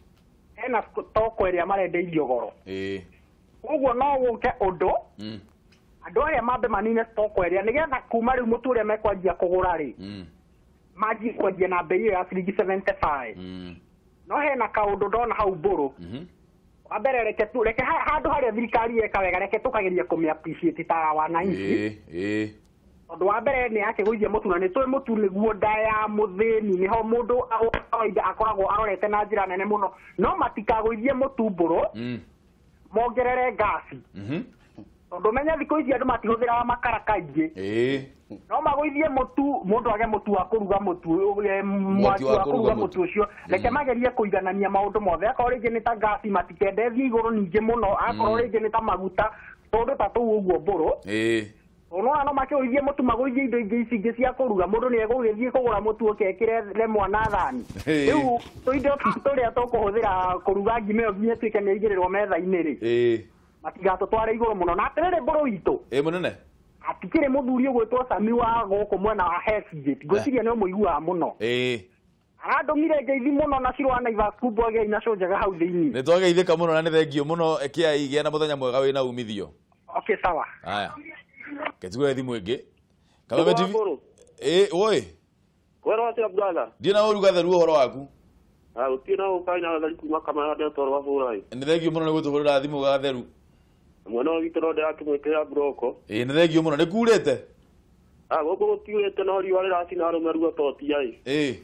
hena toko ĩrĩa marendeirio goro. Koguo no gũke ũndũ andũ aya mambe manine toko ĩrĩa nĩgetha kuma rĩu mũtu ũrĩa mekwanjia kũgũra rĩ, manjie kwendia na bei ĩyo ya ciringi 75. No hena kaũndũ ndona hau Mbũrũ. Wa mbere reke tu reke handũ harĩa thirikari yeka wega reke tũkageria kũmĩ appreciate ta wananchi. Tondũ wa mbere nĩ yakĩgũithia mũtu na nĩ tũĩ mũtu nĩguo nda ya mũthĩni, nĩho mũndũ kawaida akoragwo arorete na njĩra nene mũno. No matikagũithie mũtu Mbũrũ, mongerere ngasi. Tondũ menya thikũ ici andũ matihũthĩraga makara kaingĩ. No magũithie mũtu, mũndũ age mũtu wa kũruga mũtu, mwaki wa kũruga mũtu ũcio. Reke magerie kũiganania maũndũ mothe. Akorwo rĩngĩ nĩ ta ngasi matikende thiĩ igũrũ ningĩ mũno, akorwo rĩngĩ nĩ ta maguta, tũndũ ta tũu ũguo Mbũrũ. Ũnona no makĩgũithie mũtu, magũithie indo ingĩ ici ingĩ cia kũruga, mũndũ nĩ egũgĩthiĩ kũgũra mũtu ũkekĩre mwana thani. Rĩu tũindo tũrĩa tũkũhũthĩra kũruga ngima ĩyo nginya ĩtuĩke nĩ yaigĩrĩrwo metha-inĩ rĩ, matigatũtware igũrũ mũno. Na atĩrĩrĩ Mbũrũ witũ, mũnene, atikĩrĩ mũthuri ũgwĩtwo Sami wa gũkũ mwena wa Hell's Gate, ngwĩciria nĩ ũmũiguaga mũno. Arandũmire ngeithi mũno na Cirũ wa Naivas Kubwa gei na Cũnjaga hau thĩinĩ. Nĩ twageithĩka mũno na nĩ thengio mũno kĩai, gĩa na mũthenya mwega wĩna umithio. Okay, sawa. Haya. Ketuwe thimũ ĩngĩ. Kameme TV. Oi. Kwero atĩa brother? Ndiĩ na ũru Gatheru ũhoro waku. Gũtirĩ na ũkaina Gatheru kuma Kamara ndetwo rwa bũra. Nĩ thengio mũno nĩ gũtũhũrĩra thimũ Gatheru. Mwena ũyũ witũ no ndĩrakĩmwĩkĩra mburoko. Nĩ thengio mũno, nĩ kurĩte? Gũkũ gũtiurĩte no riũa rĩracina arũme ruo totia ĩ.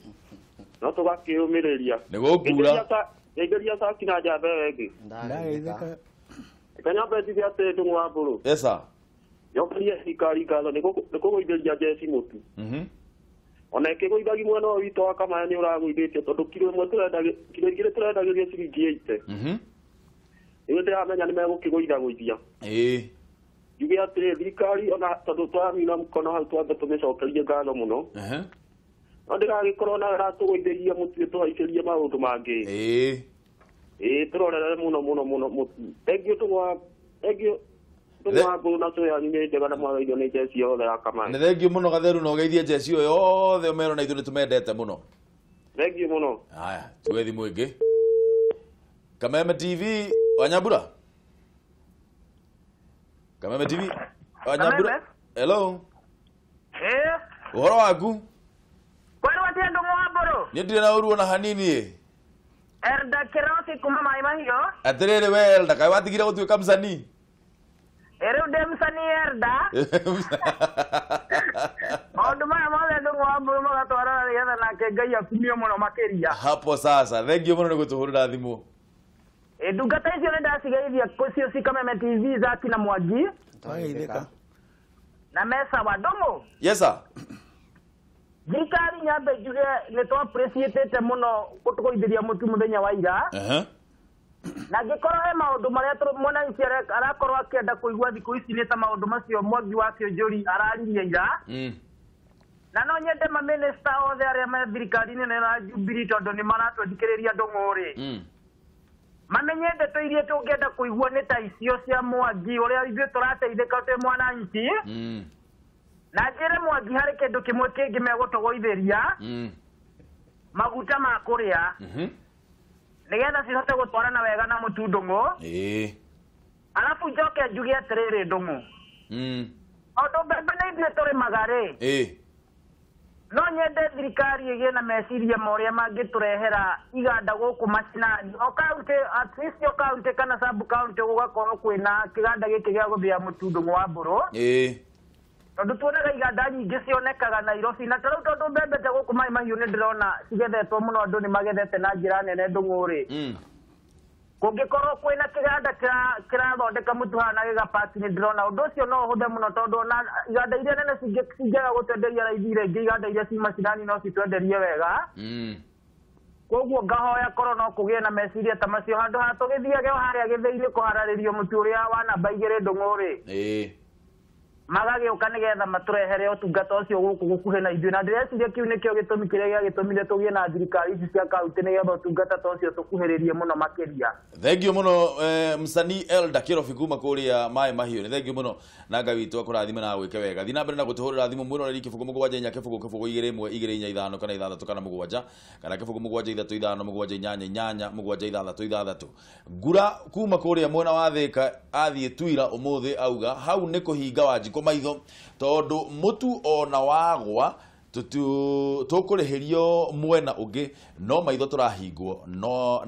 No tũgakĩũmĩrĩria. Nĩ gũkura. Ngeithĩria Saki na njamba ĩyo ĩngĩ. Ndageithĩka. Reke nyambe njuge atĩ Ndung'u wa Mbũrũ. Yes sir. Njokerie thirikari ngatho nĩ kũgũithĩria njeci mũtu. Ona ĩkĩgũithagi mwena ũyũ witũ wa Kamaya nĩ ũragũithĩtio tondũ kiro ĩmwe kiro igĩrĩ tũrendagĩrio ciringi 80. Rĩu ndĩramenya nĩ megũkĩgũithagũithia. Njuge atĩrĩ thirikari ona tondũ twaramina mũkono hau twambe tũmĩcokerie ngatho mũno. No ndĩragĩkorwo nayo ĩratũgũithĩria mũtu ĩtũhaicĩrie maũndũ mangĩ. Tũrorere mũno mũno mũno mũtu. Thengiũ thengiũ Nĩ thengio mũno Gatheru na ũgeithie njeci ĩyo yothe ũmerwo na ithuĩ nĩ tũmendete mũno. Thengio mũno. Haya, tuwe thimũ ĩngĩ. Kameme TV Wanyambura. Kameme TV Wanyambura. Hello. Ũhoro waku? Kwero atĩa Ndung'u wa Mbũrũ? Niĩ ndirĩ na ũru ona hanini. Elda Kĩrosi kuma Maĩ Mahiũ. Atĩrĩrĩ we Elda, kaĩ watigire gũtuĩka msanii? Rĩu ndĩ msanii Elda. Maũndũ maya mothe Ndung'u wa Mbũrũ magatwarana nĩgetha nake Ngai akumio mũno makĩria. Hapo sasa, thengio mũno nĩ gũtũhũrĩra thimũ. Ndungata icio nĩ ndacigeithia cio ci Kameme TV Zaki na Mwangi. Twageithĩka. Na mesa wa Ndung'u. Yes sir. Thirikari nyambe njuge nĩ twa appreciate mũno gũtũgũithĩria mũtu mũthenya wa ira. Na ngĩkorwo he maũndũ marĩa mwananchi arakorwo akĩenda kũigua thikũ ici nĩ ta maũndũ macio Mwangi wa Kĩũnjũri araririe ira. Na no nyende mamĩnĩsta othe arĩa me thirikari-inĩ na Jubilee tondũ nĩ maratwendikĩrĩria Ndung'u rĩ, mamenye ndeto iria tũngĩenda kũigua nĩ ta icio cia Mwangi ũrĩa ithuĩ tũrateithĩka twĩ mwananchi. Na njĩre Mwangi harĩ kĩndũ kĩmwe kĩngĩ megũtũgũithĩria, maguta ma kũrĩa, nĩgetha cihote gũtwarana wega na mũtu Ndung'u. Alafu njoke njuge atĩrĩrĩ Ndung'u, tondũ mbembe nĩ ithuĩ tũrĩmaga rĩ, no nyende thirikari ĩgĩe na meciria ma ũrĩa mangĩtũrehera iganda gũkũ macinani, o county, at least o county kana sub county gũgakorwo kwĩna kĩganda gĩkĩ gĩa gũthĩa mũtu Ndung'u wa Mbũrũ. Tondũ tuonaga iganda nyingĩ cionekaga Nairobi, na ta rĩu tondũ mbembe ta gũkũ Maĩ Mahiũ nĩ ndĩrona cigethetwo mũno, andũ nĩ magethete na njĩra nene Ndung'u rĩ, kũngĩkorwo kwĩna kĩganda kĩrathondeka mũtu haha na gĩgapaki, nĩ ndĩrona ũndũ ũcio no ũhũthe mũno tondũ ona iganda iria nene cingĩaga gũtwenderia raithi rĩngĩ, iganda iria ci macinani no citwenderie wega. Koguo ngahoya korwo no kũgĩe na meciria ta macio handũ ha tũgĩthiage harĩa gĩthĩi-inĩ kũhararĩrio mũtu ũrĩa wa namba 2 Ndũng'ũ rĩ. Magagĩũka nĩgetha matũrehere ũtungata ũcio gũkũ gũkuhĩ na ithuĩ, na ndĩreciria kĩu nĩkĩo gĩtũmi kĩrĩa gĩagĩtũmire tũgĩe na thirikari ici cia kaunti nĩgetha ũtungata ta ũcio tũkuhĩrĩrie mũno makĩria. Thank you mũno msanii Elda Kĩrobi kuma kũrĩa Maĩ Mahiũ. Nĩ thank you mũno na Ngai witũ akũrathime na agwĩke wega. Thiĩ na mbere na gũtũhũrĩra thimũ mwĩroreri 0 7 4 0 0 2 1 2 4 5 kana 6 kana 7 kana 0 7 3 5 7 8 8 7 6 6. Ngura kuma kũrĩa mwena wa Thĩka athiĩ Twira ũmũthĩ auga hau nĩ kũhinga Wanjikũ maitho tondũ mũtu ona wagwa tũkũrĩhĩrio mwena ũngĩ no maitho tũrahingwo no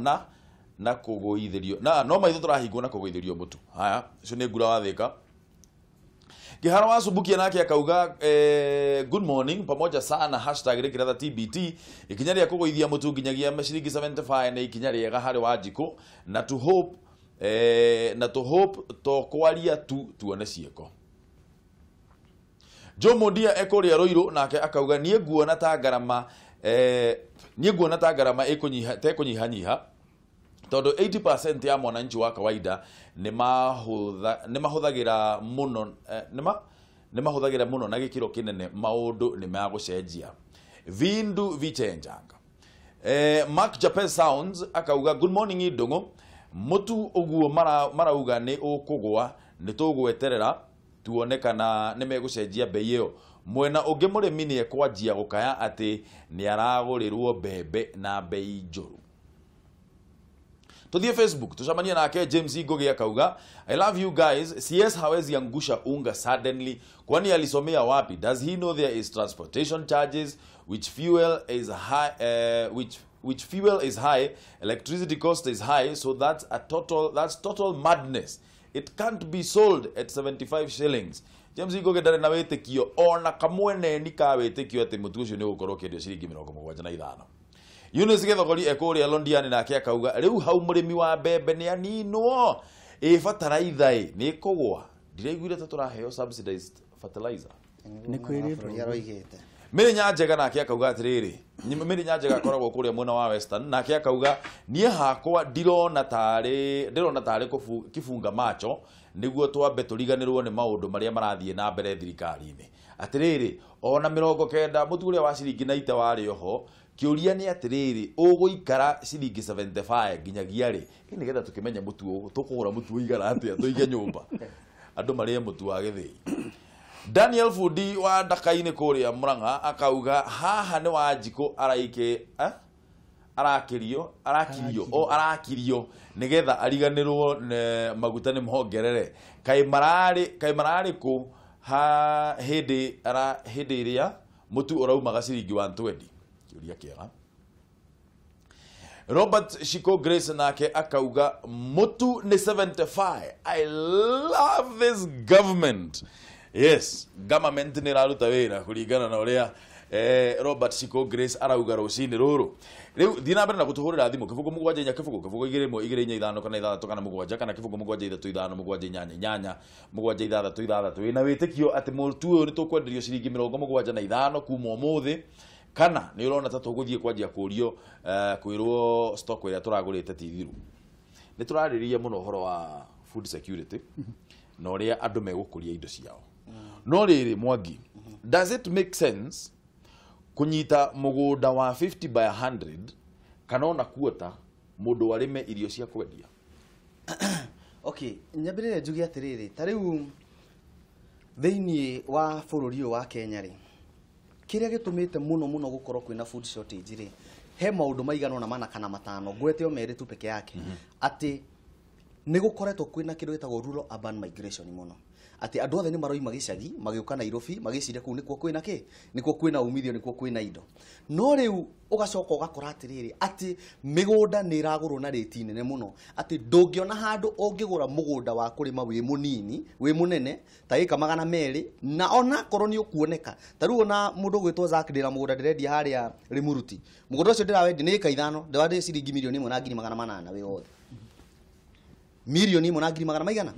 na kũgũithĩrio na no maitho tũrahingwo na kũgũithĩrio mũtu. Haya, ũcio nĩ Ngura wa Thĩka. Kihara wa Subukia nake akauga good morning pamoja sana #Rĩkĩratha TBT ikinya rĩa kũgũithia mũtu nginyagia ciringi 75 nĩ ikinya rĩega harĩ Wanjikũ na to hope na to hope to kwaria tu tuone ciĩko. Joe Mondia ekũrĩa Ruiru nake akauga niĩ nguona ta ngarama ĩkũnyiha tekũnyihanyiha tondũ 80% ya mwananchi wa kawaida nĩ mahũthagĩra mũno nĩ mahũthagĩra mũno na gĩkĩro kĩnene maũndũ nĩ magũcenjia vindu vichenjanga. Mark Japan Sounds akauga good morning Ndũng'ũ mũtu ũguo marauga nĩ ũkũgwa nĩ tũgweterera tuone kana nĩ megũcenjia bei ĩyo. Mwena ũngĩ mũrĩmi nĩ ekwanjia gũkaya atĩ nĩ aragũrĩrwo mbembe na bei njũru. Tuthiĩ Facebook tucamanie nake James Ngugi akauga I love you guys. CS hawezi angusha unga suddenly, kwani alisomea wapi? Does he know there is transportation charges which fuel is high, which fuel is high, electricity cost is high, so that's total madness. It can't be sold at 75 shillings. James Ngugi ndarĩ na wĩtĩkio ona kamweneni ka wĩtĩkio atĩ mũtu ũcio nĩ ũgũkorwo ũkĩendio ciringi 75. Eunice Gĩthogori ekũrĩa Londiani nake akauga rĩu hau mũrĩmi wa mbembe nĩ aninwo ĩ bataraitha ĩ nĩ ĩkũgwa. Ndiraiguire ta tũraheo subsidized fertilizer. Nĩ kwĩrĩtwo. Mary Nyanjega nake akauga atĩrĩrĩ, Mary Nyanjega akoragwo kũrĩa mwena wa Western nake akauga niĩ hakwa ndirona tarĩ kibunga macho nĩguo twambe tũriganĩrwo nĩ maũndũ marĩa marathiĩ na mbere thirikari-inĩ. Atĩrĩrĩ ona 90 mũtu ũrĩa wa ciringi 90 warĩ oho kĩũria nĩ atĩrĩrĩ ũgũikara ciringi 75 nginyagia rĩ nĩgetha tũkĩmenye mũtu tũkũgũra mũtu ũigana atĩa tũige nyũmba andũ marĩe mũtu wa gĩthĩi. Daniel Fundi wa Ndaka-inĩ kũrĩa Murang'a akauga haha nĩ Wanjikũ arakirio nĩgetha ariganĩrwo maguta nĩ mongerere kaĩ mararĩ kũ ha hĩndĩ ĩrĩa mũtu ũraumaga ciringi 120. Kĩũria kĩega. Robert Shiko Grace nake akauga mũtu nĩ 75. I love this government. Yes, government nĩ ĩraruta wĩra kũringana na ũrĩa Robert Shiko Grace arauga rũcinĩ rũrũ. Rĩu thiĩ na mbere na gũtũhũrĩra thimũ 0 7 4 0 0 2 1 2 4 5 kana 6 kana 7 kana 0 7 3 5 7 8 8 7 6 6. Wĩna wĩtĩkio atĩ mũtu ũyũ nĩ tũkwenderio ciringi 75 kuma ũmũthĩ kana nĩ ũrona ta tũgũthiĩ kwanjia kũrio kwĩrwo stock ĩrĩa tũragũrĩte ti thiru. Nĩ tũrarĩrĩria mũno ũhoro wa food security na ũrĩa andũ megũkũria indo ciao. No rĩrĩ Mwangi, does it make sense kũnyita mũgũnda wa 50 by 100 kana ona kuota mũndũ arĩme irio cia kwendia? Okay, nyambĩrĩre njuge atĩrĩrĩ ta rĩu thĩinĩ wa bũrũri ũyũ wa Kenya rĩ kĩrĩa gĩtũmĩte mũno mũno gũkorwo kwĩna food shortage rĩ he maũndũ maigana ũna mana kana matano ngwete o merĩ tu peke yake atĩ nĩ gũkoretwo kwĩna kĩndũ gĩtagwo rural urban migration mũno atĩ andũ othe nĩ maroima gĩcagi magĩũka Nairobi magĩciria kũu nĩkuo kwĩna kĩ nĩkuo kwĩna umithio nĩkuo kwĩna indo. No rĩu ũgacoka ũgakora atĩrĩrĩ atĩ mĩgũnda nĩ ĩragũrwo na rĩti nene mũno atĩ ndũngĩona handũ ũngĩgũra mũgũnda wa kũrĩma wĩ mũnini wĩ mũnene ta ĩka 200 na ona korwo nĩ ũkuoneka ta rĩu ona mũndũ ũgwĩtwo Zack ndĩra mũgũnda ndĩrendia harĩa Rĩmuruti mũgũnda ũcio ndĩrawendia nĩ ĩka 5 ndĩrawendia ciringi 1,800,000 wĩ wothe 1,800,000 maigana.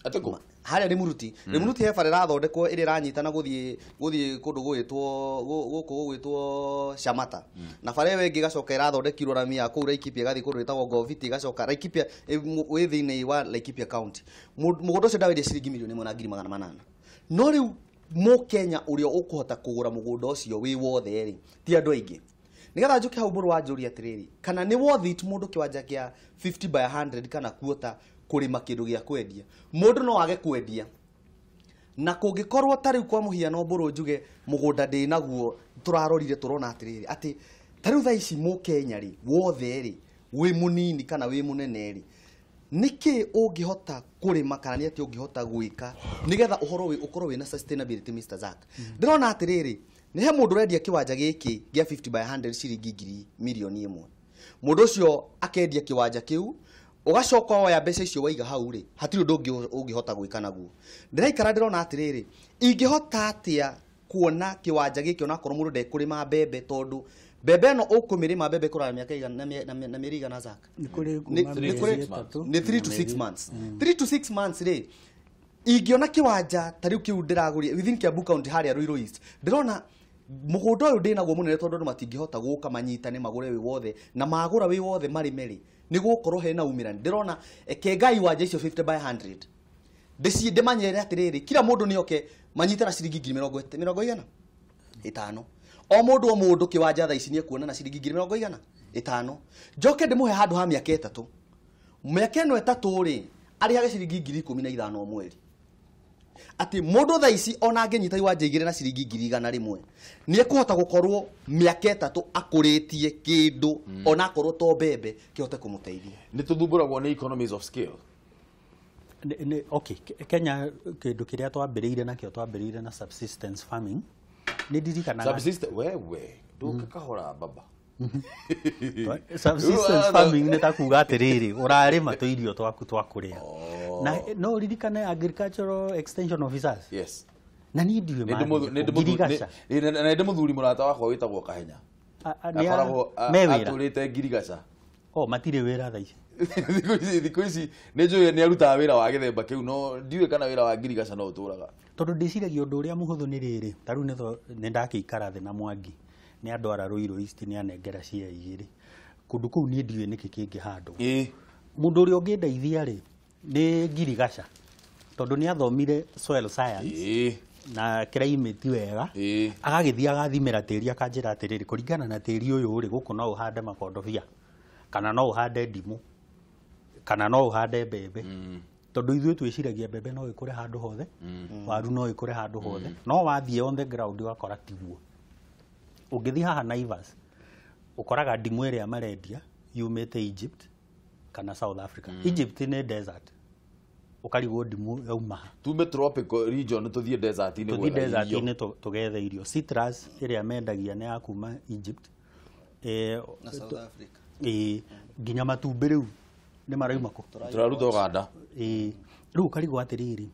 Atĩkũ? Harĩa Rĩmuruti. Rĩmuruti he bara ĩrathondekwo ĩrĩa ĩranyitana gũthiĩ kũndũ gũgwĩtwo gũkũ gũgwĩtwo Shamata. Na bara ĩyo ĩngĩ ĩgacoka ĩrathondekirwo rami ya kũu Laikipia ĩgathiĩ kũndũ gwĩtagwo Goviti, ĩgacoka Laikipia wĩ thĩinĩ wa Laikipia County. Mũgũnda ũcio ndawendia ciringi 1,800,000. No rĩu mũkenya ũrĩa ũkũhota kũgũra mũgũnda ũcio wĩ wothe rĩ, ti andũ aingĩ. Nĩgetha njũke hau mbũrũ wanjũria atĩrĩrĩ, kana nĩ worth it mũndũ kĩwanja kĩa 50 by 100 kana kuota kũrĩma kĩndũ gĩa kwendia. Mũndũ no age kwendia. Na kũngĩkorwo ta rĩu kwa mũhiano mbũrũ njuge mũgũnda ndĩ naguo tũrarorire tũrona atĩrĩrĩ atĩ ta rĩu thaa ici mũkenya rĩ wothe rĩ wĩ mũnini kana wĩ mũnene rĩ, nĩkĩ ũngĩhota kũrĩma kana nĩ atĩ ũngĩhota gwĩka nĩgetha ũhoro ũkorwo wĩna sustainability Mr. Zack. Ndĩrona atĩrĩrĩ, nĩ he mũndũ ũrendia kĩwanja gĩkĩ gĩa 50 by 100 ciringi 1,000,000. Mũndũ ũcio akendia kĩwanja kĩu, ũgacoka woya mbeca icio waiga hau rĩ, hatirĩ ũndũ ũngĩ ũngĩhota gwĩka naguo. Ndĩraikara ndĩrona atĩrĩrĩ, ingĩhota atĩa kuona kĩwanja gĩkĩ onakorwo mũndũ ndekũrĩma mbembe, tondũ mbembe ĩno ũkũmĩrĩma mbembe ĩkũraga mĩaka igana na mĩeri igana Zack. Nĩ kũrĩ kuma mĩeri ĩtatũ. Nĩ 3 to 6 months. 3 to 6 months rĩ, ingĩona kĩwanja ta rĩu kĩu ndĩragũria within Kiambu County harĩa Ruiru East, ndĩrona mũgũnda ũyũ ndĩnaguo mũnene tondũ andũ matingĩhota gũka manyitane magũre wĩ wothe, na magũra wĩ wothe marĩme rĩ, nĩ gũkorwo hena umĩrani. Ndĩrona kengai iwanja icio 50 by 100 ndĩmanyere atĩrĩrĩ, kila mũndũ nĩoke manyite na ciringi 1,050,000. O mũndũ o mũndũ kĩwanja thaa ici nĩekuona na ciringi 1,050,000. Njoke ndĩmũhe handũ ha mĩaka ĩtatũ. Mĩaka ĩno ĩtatũ rĩ, arĩhage ciringi 15,000 o mweri. Atĩ mũndũ thaa ici ona angĩnyita iwanja igĩrĩ na ciringi 100,000 nĩekũhota gũkorwo mĩaka ĩtatũ akũrĩtie kĩndũ onakorwo to mbembe kĩhote kũmũteithia. Nĩ tũthumbũragwo nĩ economies of scale. Okay, Kenya kĩndũ kĩrĩa twambĩrĩire nakĩo twambĩrĩire na subsistence farming. Nĩ ndirikanaga subsistence wewe ndũke kahora baba. Subsistence farming nĩ ta kuga atĩrĩrĩ, ũrarĩma tũirio twaku twa kũrĩa. Na no ririkane agricultural extension officers. Yes. Na niĩ ndiũĩ Ngirigaca. Na ndĩ mũthuri mũrata wakwa wĩtagwo Kahenya. Akoragwo atũrĩte Ngirigaca. Oh, matirĩ wĩra thaa ici. Thikũ ici nĩ njũĩ nĩ arutaga wĩra wa gĩthemba kĩu, no ndiũĩ kana wĩra wa Ngirigaca no ũtũraga. Tondũ ndĩciragia ũndũ ũrĩa mũhũthũ nĩ rĩrĩ, ta rĩu nĩ ndakĩikara thĩ na Mwangi, nĩ andwara Ruiru East nĩ anengera cia igĩrĩ. Kũndũ kũu niĩ ndiũĩ nĩkĩ kĩngĩhandwo. Mũndũ ũrĩa ũngĩndeithia rĩ nĩ Ngirigaca, tondũ nĩ athomire soil science na climate wega, agagĩthiĩ agathimĩra tĩri akanjĩra atĩrĩrĩ, kũringana na tĩri ũyũ rĩ, gũkũ no ũhande makondobia kana no ũhande ndimũ kana no ũhande mbembe. Tondũ ithuĩ twĩciragia mbembe no ĩkũre handũ hothe, waru no ĩkũre handũ hothe, no wathiĩ on the ground ũgakora tiguo. Ũngĩthiĩ haha Naivas ũkoraga ndimũ ĩrĩa marendia yumĩte Egypt kana South Africa. Egypt nĩ desert, ũkarigwo ndimũ yauma ha. Tume tropical region tũthiĩ desert-inĩ gwetha irio. Tũthiĩ desert-inĩ tũgethe irio. Citrus ĩrĩa mendagia nĩ ya kuma Egypt na South Africa. Nginya matumbĩ rĩu nĩ marauma kũ? Tũraruta Uganda. Rĩu ũkarigwo atĩrĩrĩ,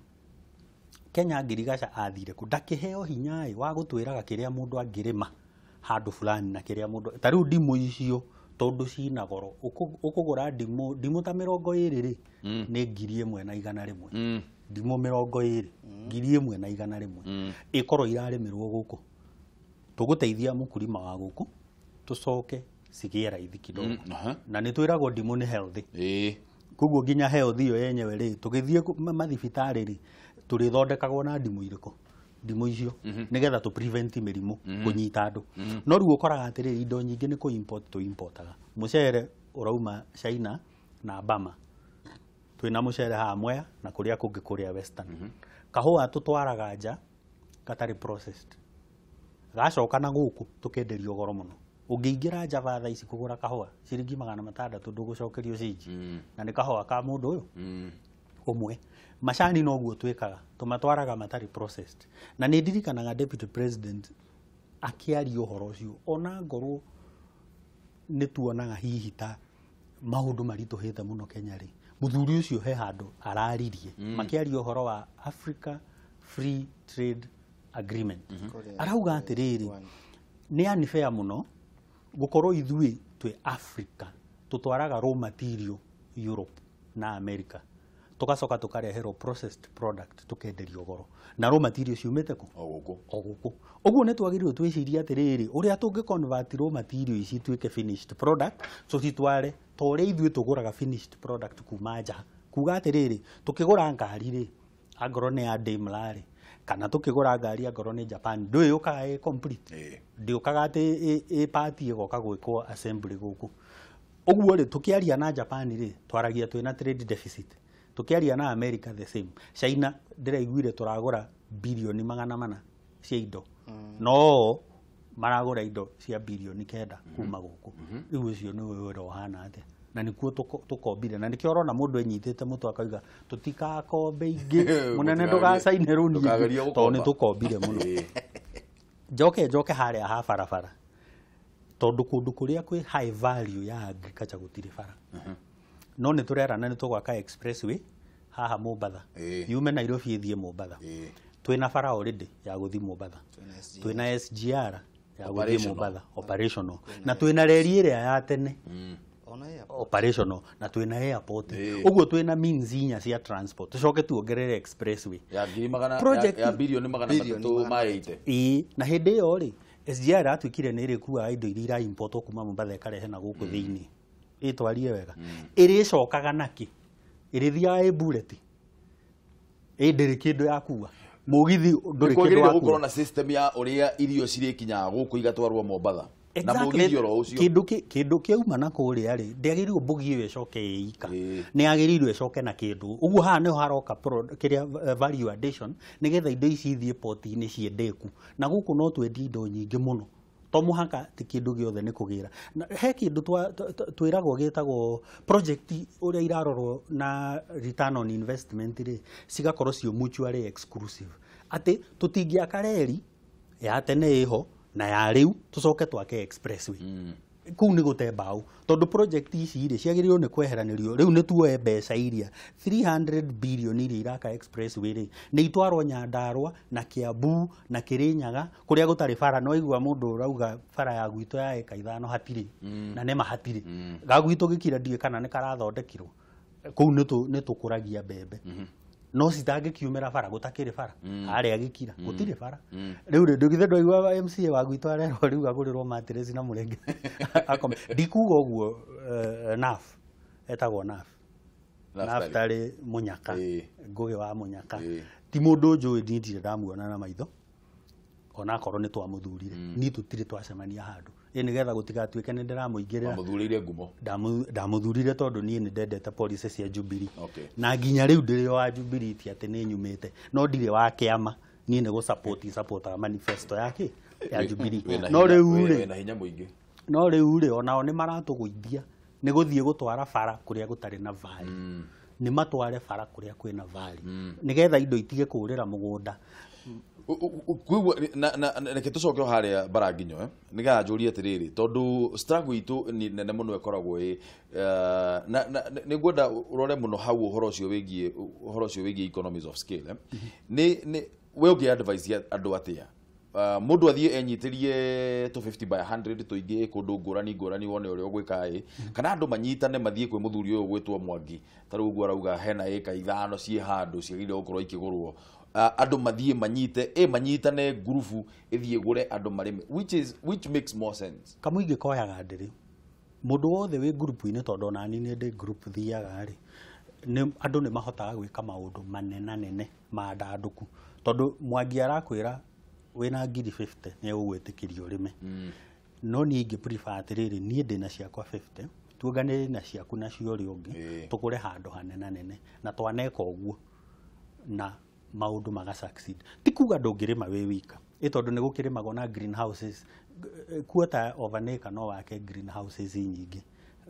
Kenya Ngirigaca athire kũ? Ndakĩheo hinya wa gũtwĩraga kĩrĩa mũndũ angĩrĩma handũ fulani na kĩrĩa mũndũ ta rĩu ndimũ icio tondũ cina goro, ũkũgũra ndimũ ta 20 rĩ nĩ 1,100. Ndimũ 20 1,100 ĩkorwo irarĩmĩrwo gũkũ. Tũgũteithia mũkulima wa gũkũ tũcoke cigĩe raithi kidogo. Na nĩ twĩragwo ndimũ nĩ healthy. Koguo nginya health ĩyo yenyewe rĩ, tũgĩthiĩ mathibitarĩ rĩ, tũrĩthondekagwo na ndimũ irĩkũ? Ndimũ icio nĩgetha tũ prevent mĩrimũ kũnyita andũ. No rĩu ũkoraga atĩrĩrĩ, indo nyingĩ nĩ kũ import tũ importaga. Mũcere ũrauma China na Bama. Twĩna mũcere haha Mwea na kũrĩa kũngĩ kũrĩa Western. Kahũa tũtwaraga nja gatarĩ processed. Gacoka na gũkũ tũkenderio goro mũno. Ũngĩingĩra Java thaa ici kũgũra kahũa ciringi 600 ndũgũcokerio cinji. Na nĩ kahũa ka mũndũ ũyũ ũmwe. Macani noguo twĩkaga, tũmatwaraga matarĩ processed. Na nĩ ndirikanaga Deputy President akĩaria ũhoro ũcio, ona ngorwo nĩ tuonaga hihi ta maũndũ maritũhĩte mũno Kenya rĩ, mũthuri ũcio he handũ araririe makĩaria ũhoro wa Africa Free Trade Agreement. Arauga atĩrĩrĩ, nĩ unfair mũno gũkorwo ithuĩ twĩ Africa tũtwaraga raw material Europe na America, Tũgacoka tũkareherwo processed product tũkenderio goro. Na raw material ciumĩte kũ? O gũkũ. O gũkũ. Ũguo nĩ twagĩrĩirwo twĩcirie atĩrĩrĩ, ũrĩa tũngĩ convert raw material ici ituĩke finished product, tũcitware ta ũrĩa ithuĩ tũgũraga finished product kuma nja. Kuga atĩrĩrĩ, tũkĩgũra ngari rĩ, angorwo nĩ ya Daimler rĩ, kana tũkĩgũra ngari angorwo nĩ Japan, ndũĩ yũkaga ĩ complete. Ndĩũkaga atĩ ĩ part ĩgoka gwĩkwo assembly gũkũ. Ũguo rĩ, tũkĩaria na Japan rĩ, twaragia twĩna trade deficit. Tũkĩaria na America the same. China ndĩraiguire tũragũra birioni 400 cia indo. No maragũra indo cia birioni 9 kuma gũkũ. Rĩu ũcio nĩ wĩra ũhana atĩa? Na nĩkuo tũkombire. Na nĩkĩo ũrona mũndũ enyitĩte mũtwe akauga tũtikakombe ingĩ, mũnene ndũgacaine rũni ingĩ, tondũ nĩ tũkombire mũno. Njoke harĩa ha barabara. Tondũ kũndũ kũrĩa kwĩ high value ya agriculture gũtirĩ bara. No nĩ tũrerana nĩ tũgwaka expressway haha Mombatha. Yume Nairobi ĩthiĩ Mombatha. Twĩna bara already ya gũthiĩ Mombatha. Twĩna SGR ya gũthiĩ Mombatha operational. Na twĩna reri ĩrĩa ya tene operational, na twĩna airport. Ũguo twĩna means inya cia transport. Tũcoke tuongerere expressway ya ngiri magana ya bilioni 380. Ĩĩ, na hĩndĩ ĩyo rĩ SGR atuĩkire nĩ ĩrĩkuaga indo iria iraimportwo kuma Mombatha ĩkarehe na gũkũ thĩinĩ. Ĩtwarie wega. Ĩrĩcokaga nakĩ? Ĩrĩthiaga ĩ bullet. Ĩ ndĩrĩ kĩndũ ya kuua. Mũgithi ndũrĩ kĩndũ wa kuua. Gũkorwo na system ya ũrĩa irio cirĩkinyaga gũkũ igatwarwo Mombatha. Na mũgithi oro ũcio. Kĩndũ kĩauma na kũrĩa rĩ, ndĩagĩrĩirwo mbũgi ĩyo ĩcoke ĩika. Nĩ yagĩrĩirwo ĩcoke na kĩndũ. Ũguo haha nĩho haroka kĩrĩa value addition, nĩgetha indo ici ithiĩ port-inĩ ciendeku. Na gũkũ no twendie indo nyingĩ mũno. To mũhaka ti kĩndũ gĩothe nĩ kũgĩra. He kĩndũ twĩragwo gĩtagwo project ũrĩa irarorwo na return on investment rĩ, cigakorwo cio mutually exclusive. Atĩ tũtingĩaka reri ya tene ĩho na ya rĩu tũcoke twake expressway. Kũu nĩ gũte mbaũ. Tondũ project ici rĩ ciagĩrĩirwo nĩ kweheranĩrio. Rĩu nĩ tuoe mbeca iria 300 billion iria iraka expressway rĩ, nĩ itwarwo Nyandarua na Kiambu na Kirinyaga kũrĩa gũtarĩ bara. No igua mũndũ ũrauga bara ya gwitũ ya eka 5 hatirĩ. Na nĩma hatirĩ. Ga gwitũ gĩkira ndiũĩ kana nĩ karathondekirwo. Kũu nĩ tũkũragia mbembe. No citangĩkiumĩra bara gũtakĩrĩ bara. Harĩa gĩkira gũtirĩ bara. Rĩu rĩ ndũgithe ndwaigua MCA wa gwitũ arerwo rĩu agũrĩrwo mattress na mũrenge. Akome. Ndikuga ũguo NAF etagwo NAF. Naftali Munyaka. Ngũgĩ wa Munyaka. Ti mũndũ njũĩ niĩ ndirĩ ndamuona na maitho. Onakorwo nĩ twamũthurire. Niĩ tũtirĩ twacemania handũ. Ĩ nĩgetha gũtigatuĩke nĩ ndĩramũingĩrĩra. Wamũthurĩire ngumo. Ndamũthurire tondũ niĩ nĩ ndendete policy cia Jubilee. Na nginya rĩu ndĩrĩ wa Jubilee ti atĩ nĩ nyumĩte. No ndirĩ wa kĩama. Niĩ nĩ gũ supportaga manifesto yake ya Jubilee. No rĩu rĩ wĩna hinya mũingĩ. No rĩu rĩ onao nĩ maratũgũithia nĩ gũthiĩ gũtwara bara kũrĩa gũtarĩ na value. Nĩ matware bara kũrĩa kwĩna value. Nĩgetha indo itige kũũrĩra mũgũnda. Reke tũcoke o harĩa Mbaranginyo, nĩgetha njũrie atĩrĩrĩ, tondũ struggle itũ nĩ nene mũno ĩkoragwo ĩ nĩ ngwenda ũrore mũno hau ũhoro ũcio wĩgiĩ economies of scale. Nĩ we ũngĩ advice andũ atĩa? Mũndũ athiĩ enyitĩrie 250 by 100 tũingĩ kũndũ ngũrani ngũrani wone ũrĩa ũgwĩka ĩ, kana andũ manyitane mathiĩ kwĩ mũthuri ũyũ ũgwĩtwo Mwangi, ta rĩu ũguo arauga hena ĩka 5 ciĩ handũ ciagĩrĩirwo gũkorwo ikĩgũrwo. Andũ mathiĩ manyite manyitane ngurubu ĩthiĩ ĩgũre andũ marĩme, which makes more sense. Kamũingĩ koyaga ndĩrĩ mũndũ wothe wĩ ngurubu-inĩ, tondũ ona niĩ nĩ ndĩ ngurubu thiaga rĩ, andũ nĩ mahotaga gwĩka maũndũ manenanene mandandũku, tondũ Mwangi arakwĩra wĩna ngiri 50 nĩ egũgwĩtĩkĩria ũrĩme. No niĩ ingĩ prefer atĩrĩrĩ, niĩ ndĩna ciakwa 50 tuonganĩre na ciaku na cia ũrĩa ũngĩ, tũgũre handũ hanenanene na twaneka ũguo na maũndũ maga succeed. Ti kuga ndũngĩrĩma wĩ wika, ĩ tondũ nĩ gũkĩrĩmagwo na greenhouses. Quarter of an acre no wake greenhouses nyingĩ,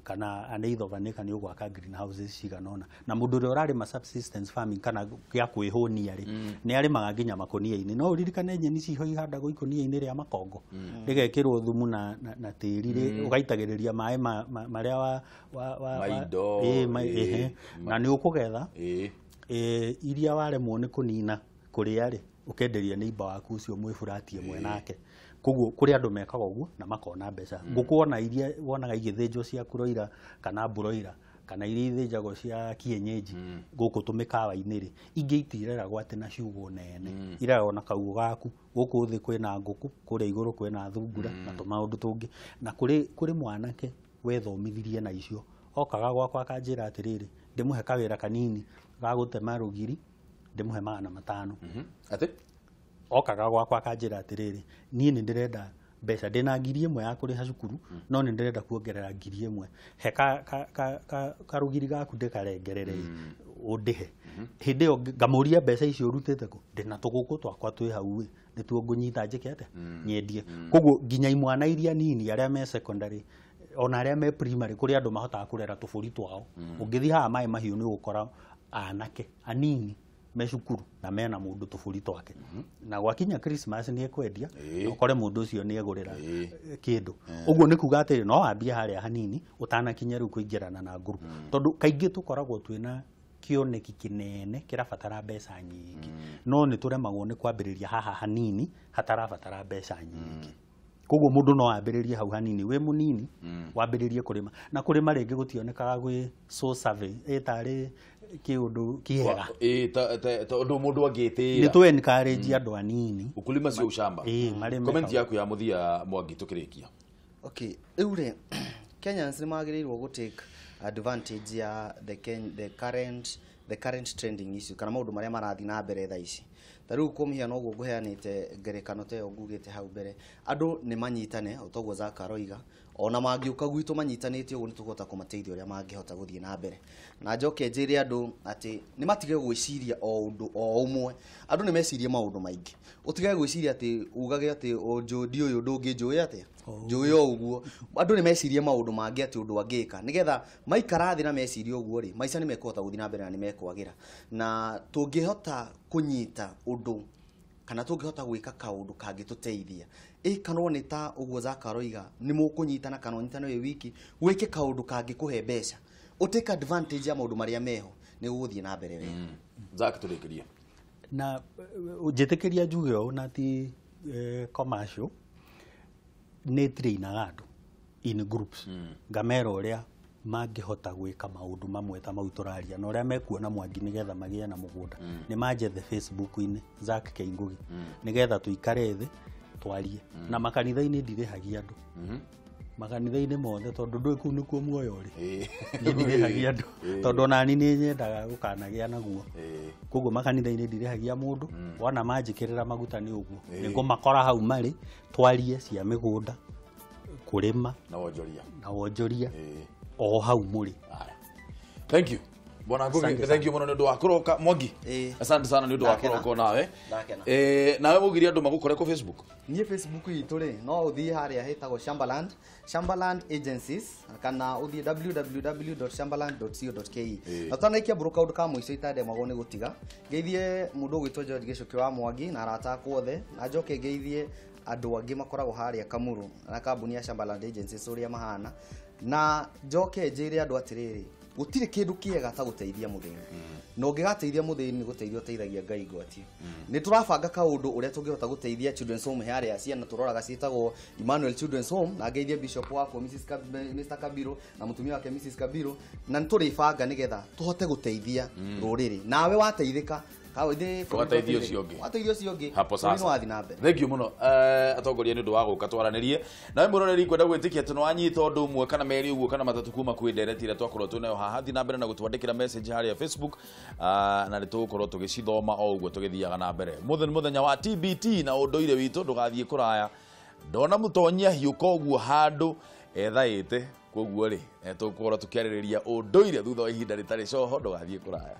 kana an eighth of an acre nĩ ũgwaka greenhouses cigana ũna. Na mũndũ ũrĩa ũrarĩma subsistence farming kana gĩa kwĩhũnia rĩ, nĩ arĩmaga nginya makũnia-inĩ. No ũririkane nyeni ciho ihandagwo ikũnia-inĩ rĩa makongo, rĩgekĩrwo thumu na tĩri, ũgaitagĩrĩria maĩ marĩa na nĩ ũkũgetha. Iria waremwo nĩ kũnina kũrĩa rĩ, ũkenderia neighbor waku ũcio mwĩburatie mwenake. Koguo kũrĩ andũ mekaga ũguo na makona mbeca. Ngũkũ ona iria wonaga igĩthĩnjwo cia kuroira kana mburoira, kana iria ithĩnjagwo cia kienyeji gũkũ tũmĩkawa-inĩ rĩ, ingĩ itireragwo atĩ na ciugũ nene, ireragwo na kaugũ gaku, gũkũ thĩ kwĩna ngũkũ, kũrĩa igũrũ kwĩna thungura na tũmaũndũ tũngĩ. Na kũrĩ mwanake wethomithirie na icio, okaga gwakwa akanjĩra atĩrĩrĩ, ndĩmũhe kawĩra kanini ga gũtema rũgiri, ndĩmũhe 500. Atĩ? Okaga gwakwa akanjĩra atĩrĩrĩ, niĩ nĩ ndĩrenda mbeca, ndĩna 1,000 ya kũrĩha cukuru, no nĩ ndĩrenda kuongerera 1,000, he karũgiri gaku ndĩkarengerere ũndĩhe. Hĩndĩ ĩyo ngamũria mbeca icio ũrutĩte kũ, ndĩna tũgũkũ twakwa twĩ hau ĩ, nĩtuo ngũnyita njĩke atĩa, nyendie. Koguo nginya imwana iria nini arĩa me secondary ona arĩa me primary, kũrĩ andũ mahotaga kũrera tũbũri twao. Ũngĩthiĩ haha Maĩ Mahiũ nĩ ũgũkora anake anini me cukuru na mena mũndũ tũbũri twake, na gwakinya Christmas nĩ ekwendia na ũkore mũndũ ũcio nĩ egũrĩra kĩndũ. Ũguo nĩ kuga atĩrĩ, no wambie harĩa hanini ũtanakinya rĩu kũingĩrana na ngurubu, tondũ kaingĩ tũkoragwo twĩna kĩoneki kĩnene kĩrabatara mbeca nyingĩ, no nĩ tũremagwo nĩ kwambĩrĩria haha hanini hatarabatara mbeca nyingĩ. Koguo mũndũ no ambĩrĩrie hau hanini wĩ mũnini, wambĩrĩrie kũrĩma. Na kũrĩma rĩngĩ gũtionekaga gwĩ so survey ĩtarĩ kĩũndũ kĩega, tondũ mũndũ angĩtĩĩra. Nĩ tũ encourage andũ anini ukulima sio ushamba. Comment yaku ya mũthia Mwangi tũkĩrĩkia. Okay, rĩu rĩ, Kenyans nĩ magĩrĩirwo gũ take advantage ya the current trending issue, kana maũndũ marĩa marathiĩ na mbere thaa ici. Ta rĩu kwa mũhiano ũguo ngũheanĩte ngerekano ta ĩyo ngugĩte hau mbere, andũ nĩ manyitane o toguo Zack aroiga, ona mangĩũka gwitũ manyitanĩte ũguo nĩ tũkũhota kũmateithia ũrĩa mangĩhota gũthiĩ na mbere. Na njoke njĩre andũ atĩ nĩ matige gwĩciria o ũndũ o ũmwe, andũ nĩ mecirie maũndũ maingĩ. Ũtige gwĩciria atĩ ugage atĩ ndiũĩ ũndũ ũngĩ njũĩ atĩa, njũĩ o ũguo. Andũ nĩ mecirie maũndũ mangĩ atĩ ũndũ angĩka, nĩgetha maikara thĩ na mecirie ũguo rĩ, maica nĩ mekũhota gũthiĩ na mbere na nĩ mekwagĩra. Na tũngĩhota kũnyita ũndũ kana tũngĩhota gwĩka kaũndũ kangĩtũteithia, ĩkanwo nĩ ta ũguo Zack aroiga, nĩ mũkũnyitana kana ũnyitane wĩ wiki, wĩke kaũndũ kangĩkũhe mbeca, ũtake advantage ya maũndũ marĩa meho, nĩ gũgũthiĩ na mbere wega. Zack tũrĩkĩrie. Na njĩtĩkĩria njuge ũũ na ti commercial, nĩ trainaga andũ in groups, ngamera ũrĩa mangĩhota gwĩka maũndũ mamwe ta mau tũraria na ũrĩa mekuona Mwangi nĩgetha magĩe na mũgũnda. Nĩ manjethe Facebook-inĩ Zack K Ngugi, nĩgetha tũikare thĩ twarie. Na makanitha-inĩ ndirĩhagia andũ, makanitha-inĩ mothe, tondũ ndũĩ kũu nĩkuo muoyo ũrĩ. Niĩ ndirĩhagia andũ tondũ onani nĩ nyendaga gũkanagĩa naguo. Koguo makanitha-inĩ ndirĩhagia mũndũ, wona manjĩkĩrĩra maguta nĩ ũguo, nĩngũmakora hau marĩ, twarie cia mĩgũnda, kũrĩma na wonjoria o hau mũrĩ. Thank you Bwana Ngugi, thank you mũno nĩ ũndũ wa kũroka. Mwangi, asante sana nĩ ũndũ wa kũroka nawe. Nawe mũgiria andũ magũkore kũ Facebook? Niĩ Facebook itũ rĩ, no ũthiĩ harĩa hetagwo Shambaland, Shambaland Agencies, kana ũthiĩ www.shambaland.co.ke. Na tũtanaikia mbũrũ kaũndũ ka mũico itandemagwo nĩ gũtiga, ngeithie mũndũ ũgwĩtwo George Gĩcũkĩ wa Mwangi na arata akwa othe, na njoke ngeithie andũ angĩ makoragwo harĩa Kamuru na kambuni ya Shambaland Agencies ũrĩa mahana, na njoke njĩre andũ atĩrĩrĩ, gũtirĩ kĩndũ kĩega ta gũteithia mũthĩni, na ũngĩgateithia mũthĩni nĩ gũteithia ũteithagia Ngai ngwati. Nĩ tũrabanga kaũndũ ũrĩa tũngĩhota gũteithia Children's Home harĩa ciana tũroraga ciĩtagwo Emmanuel Children's Home, na ngeithie Bishop wakwa Mr Kabiro na mũtumia wake Mrs Kabiro, na nĩ tũrĩbanga nĩgetha tũhote gũteithia rũrĩrĩ. Nawe wateithĩka wateithia ũcio ũngĩ, wateithia ũcio ũngĩ hapo sasa wathiĩ na mbere. Thank you mũno atongoria nĩ ũndũ wa gũka twaranĩrie nawe mũroreri. Kwenda gwĩtĩkia atĩ nĩwanyita ũndũ ũmwe kana merĩ ũguo kana matatũ kuma kwĩ ndereti ĩrĩa twakorwo twĩ nayo haha. Thiĩ na mbere na gũtwandĩkĩra message harĩa Facebook, na nĩ tũgũkorwo tũgĩcithoma o ũguo tũgĩthiaga na mbere. Mũthenya mũthenya wa TBT na ũndũire witũ, ndũgathiĩ kũraya. Ndona mũtonyia hiũka ũguo handũ ethaĩte, koguo rĩ tũgũkorwo tũkĩarĩrĩria ũndũire thutha wa ihinda rĩtarĩ coho. Ndũgathiĩ kũraya.